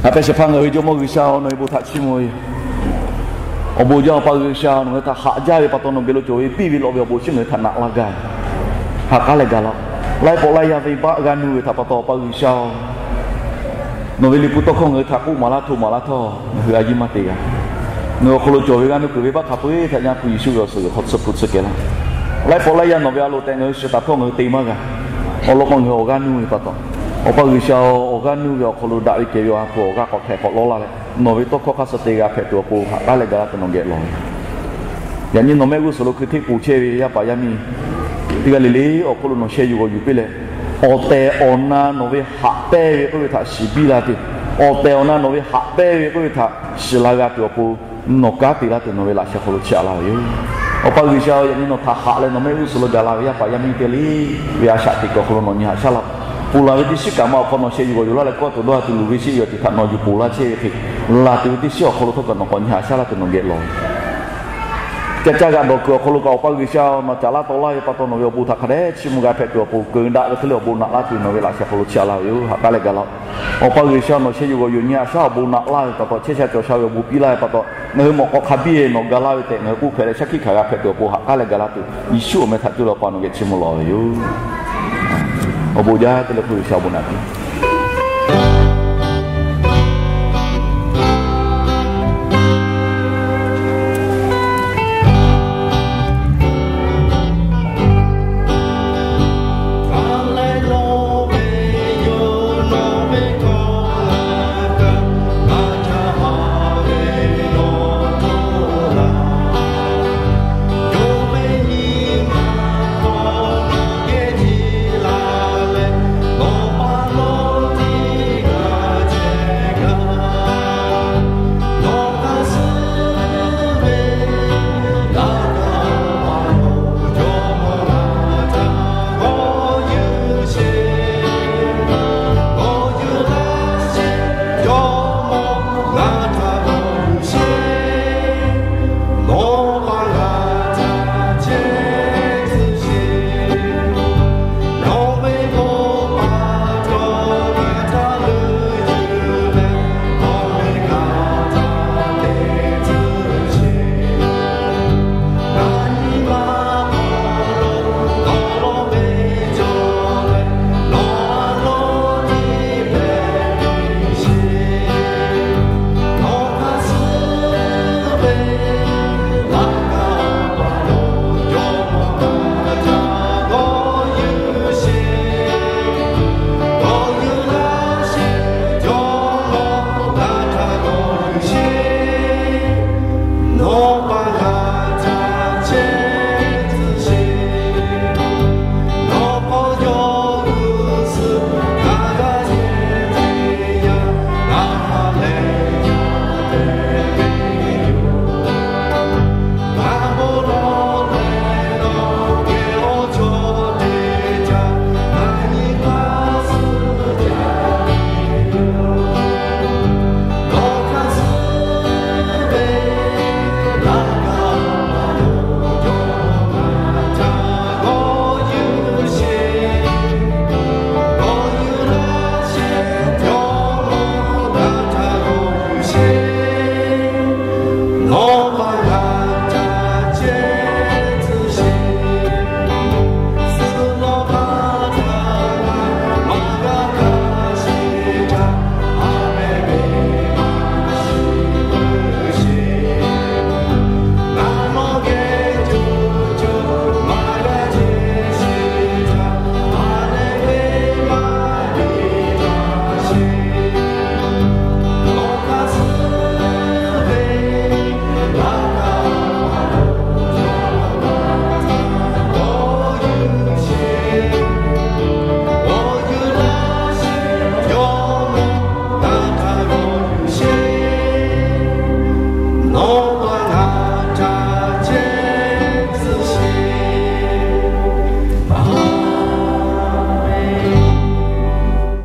A pehˇ shehˍ hpaˇ ngaˬ hui Jawˇmawˇ G'uiˬsha-oˬ, nawˬ ve bon htaꞈ chiˇ mvuh ve yoˬ. Awˬ bon jaˇ Awˬ pa G'uiˬsha-oˬ, nawˬ hui htaꞈ haꞈ jaˇ ve pa taw nawˬ geh lo cawˬ ve piˇ ve lawꞈ ve awˬ bon chi ngaˬ hui htaꞈ naꞈ la gaˇ ve, haꞈ k'aˉ leh gaˬ laˇ-oˆ. Laiˉ pawˆ laiˉ yaˇ venˇbaˆ g'aˇ nuˇ ve htaꞈ pa taw Awˬ pa G'uiˬsha-oˬ, nawˬ ve liꞈ hpu tawˇ hkawˇ ngaˬ hui htaꞈ k'oˆ maˍ laˇ htoꞈ maˍ laˇ htawˇ ngaˬ hui a yiˇ maˇ te g'a. Ngaˬ hui awˬ hk'aw lo cawˬ ve g'aˇ nuˇ kuiˬ venˇbaˆ hk'a peu-eˬ htaꞈ Yaˇ hpu Yeˍsuˆ ve awˬ suhˍ g'uiˬ hk'aw tsuhˇ hpu tsuhˇ kehˬ laˇ. Laiˉ pawˆ laiˉ yaˇ nawˬ ve a loˍ tehꞈ ngaˬ hui shiˍ taˍ htawˇ ngaˬ hui te maˇ g'a. Awˬ lawn k'o ngaˬ hui awˬ g'aˇ nuˇ ve pa taw, Awˬ pa G'uiˬsha-oˬ, awˬ g'aˇ nuˇ ve awˬ hk'aw lo daꞈ ve kehˬ ve Awˬ ha hpu awˬ g'aˇ k'awꞈ htehꞈ k'awꞈ lawˇ laˇ leh, nawˬ ve tawˇ hkawˇ hk'a suh te g'a hpehꞈ tuˬ awˬ pon haꞈ k'aˉ leh gaˬ laˇ tuˬ nawˬ geh lawˬ ve. Yaꞈ nyi nawˬ mehˆ g'uˇ suhˍ lo hkui hteˇ poˬ chehˇ ve yaˇ paˍ yaˇ miˇ teˇ g'aˇ le le awˬ hk'oˆ lo nawˬ sheh yuˬ g'awˬ yuˬ piˇ leh, awˬ tehˬ awˬ na nawˬ ve haꞈ pehnˇ ve k'oˆ ve htaꞈ shiˍ biˇ la tuˬ, awˬ tehˬ awˬ na nawˬ ve haꞈ pehnˇ ve k'oˆ ve htaꞈ shiˍ la g'a tuˬ awˬ pon nawˬ kanˉ te laˇ tuˬ nawˬ ve laꞈ sheh hk'aw lo chiˇ aꞈ laˇ ve yoˬ. Awˬ pa G'uiˬsha-oˬ, yaꞈ nyi nawˬ htaꞈ haꞈ leh nawˬ mehˆ g'uˇ suhˍ lo gaˬ la ve yaˇ paˍ yaˇ miˇ teˇ g'aˇ le le ve a shaꞈ teꞈ kuiˬ awˬ hk'aw lo nawˬ nyi haꞈ shaˉ laˇ. Ponˬ laˬ ve teˇ shiˉ kaꞈ ma awˬ hk'aw nawˬ sheh yuˬ g'awˬ yuˬ laˇ leh kawˇ tuˬ dawˇ ha tuˬ luˬ ve sheˆ ve awˬ ceuˬ htaꞈ nawˬ yuˬ ponˬ laˇ chehˇ ve hk'e, laˬ tuˬ ve teˇ shiˉ awˬ hk'aw lo htawˇ kaꞈ nawˬ k'awꞈ nyi haꞈ shaˉ laˇ tuˬ nawˬ geh lawˬ ve. Ca caˇ g'aꞈ dawˬ kuiˬ awˬ hk'aw lo kaꞈ Awˬ pa G'uiˬsha nawˬ caꞈ laˇ taw laˇ ve pa taw nawˬ ve awˬ bon htaꞈ hk'a dehꞈ chiˇ mvuh g'a hpehꞈ tuˬ awˬ pon keu daꞈ ve hk'e le awˬ bon naꞈ laˇ tuˬ nawˬ ve laꞈ sheh hk'aw lo chiˇ aꞈ laˇ ve yoˬ. Haꞈ k'aˉ leh gaˬ laˇ-oˆ. Awˬ pa G'uiˬsha nawˬ sheh yuˬ g'awˬ yuˬ nyi haꞈ shaˉ awˬ bon naꞈ laˇ ve pa taw, chehˇ sha cawˬ sha ve awˬ bon piˇ laˇ ve pa taw, ngaˬ hui mawꞈ k'aw hk'a biˇ ve nawˬ ga laˇ ve tehꞈ ngaˬ hui k'oˆ hpehꞈ leh shaˉ hkiˆ hkanˍ g'a hpehꞈ tuˬ awˬ pon haꞈ k'aˉ leh gaˬ laˇ tuˬ Yeˍsuˆ awˬ meh htaꞈ cuˇ leh Awˬ pa nawˬ geh chiˇ mvuh lawˬ ve yoˬ. Awˬ bon jaˇ teˇ leh hpu G'uiˬsha awˬ bon naꞈ piˇ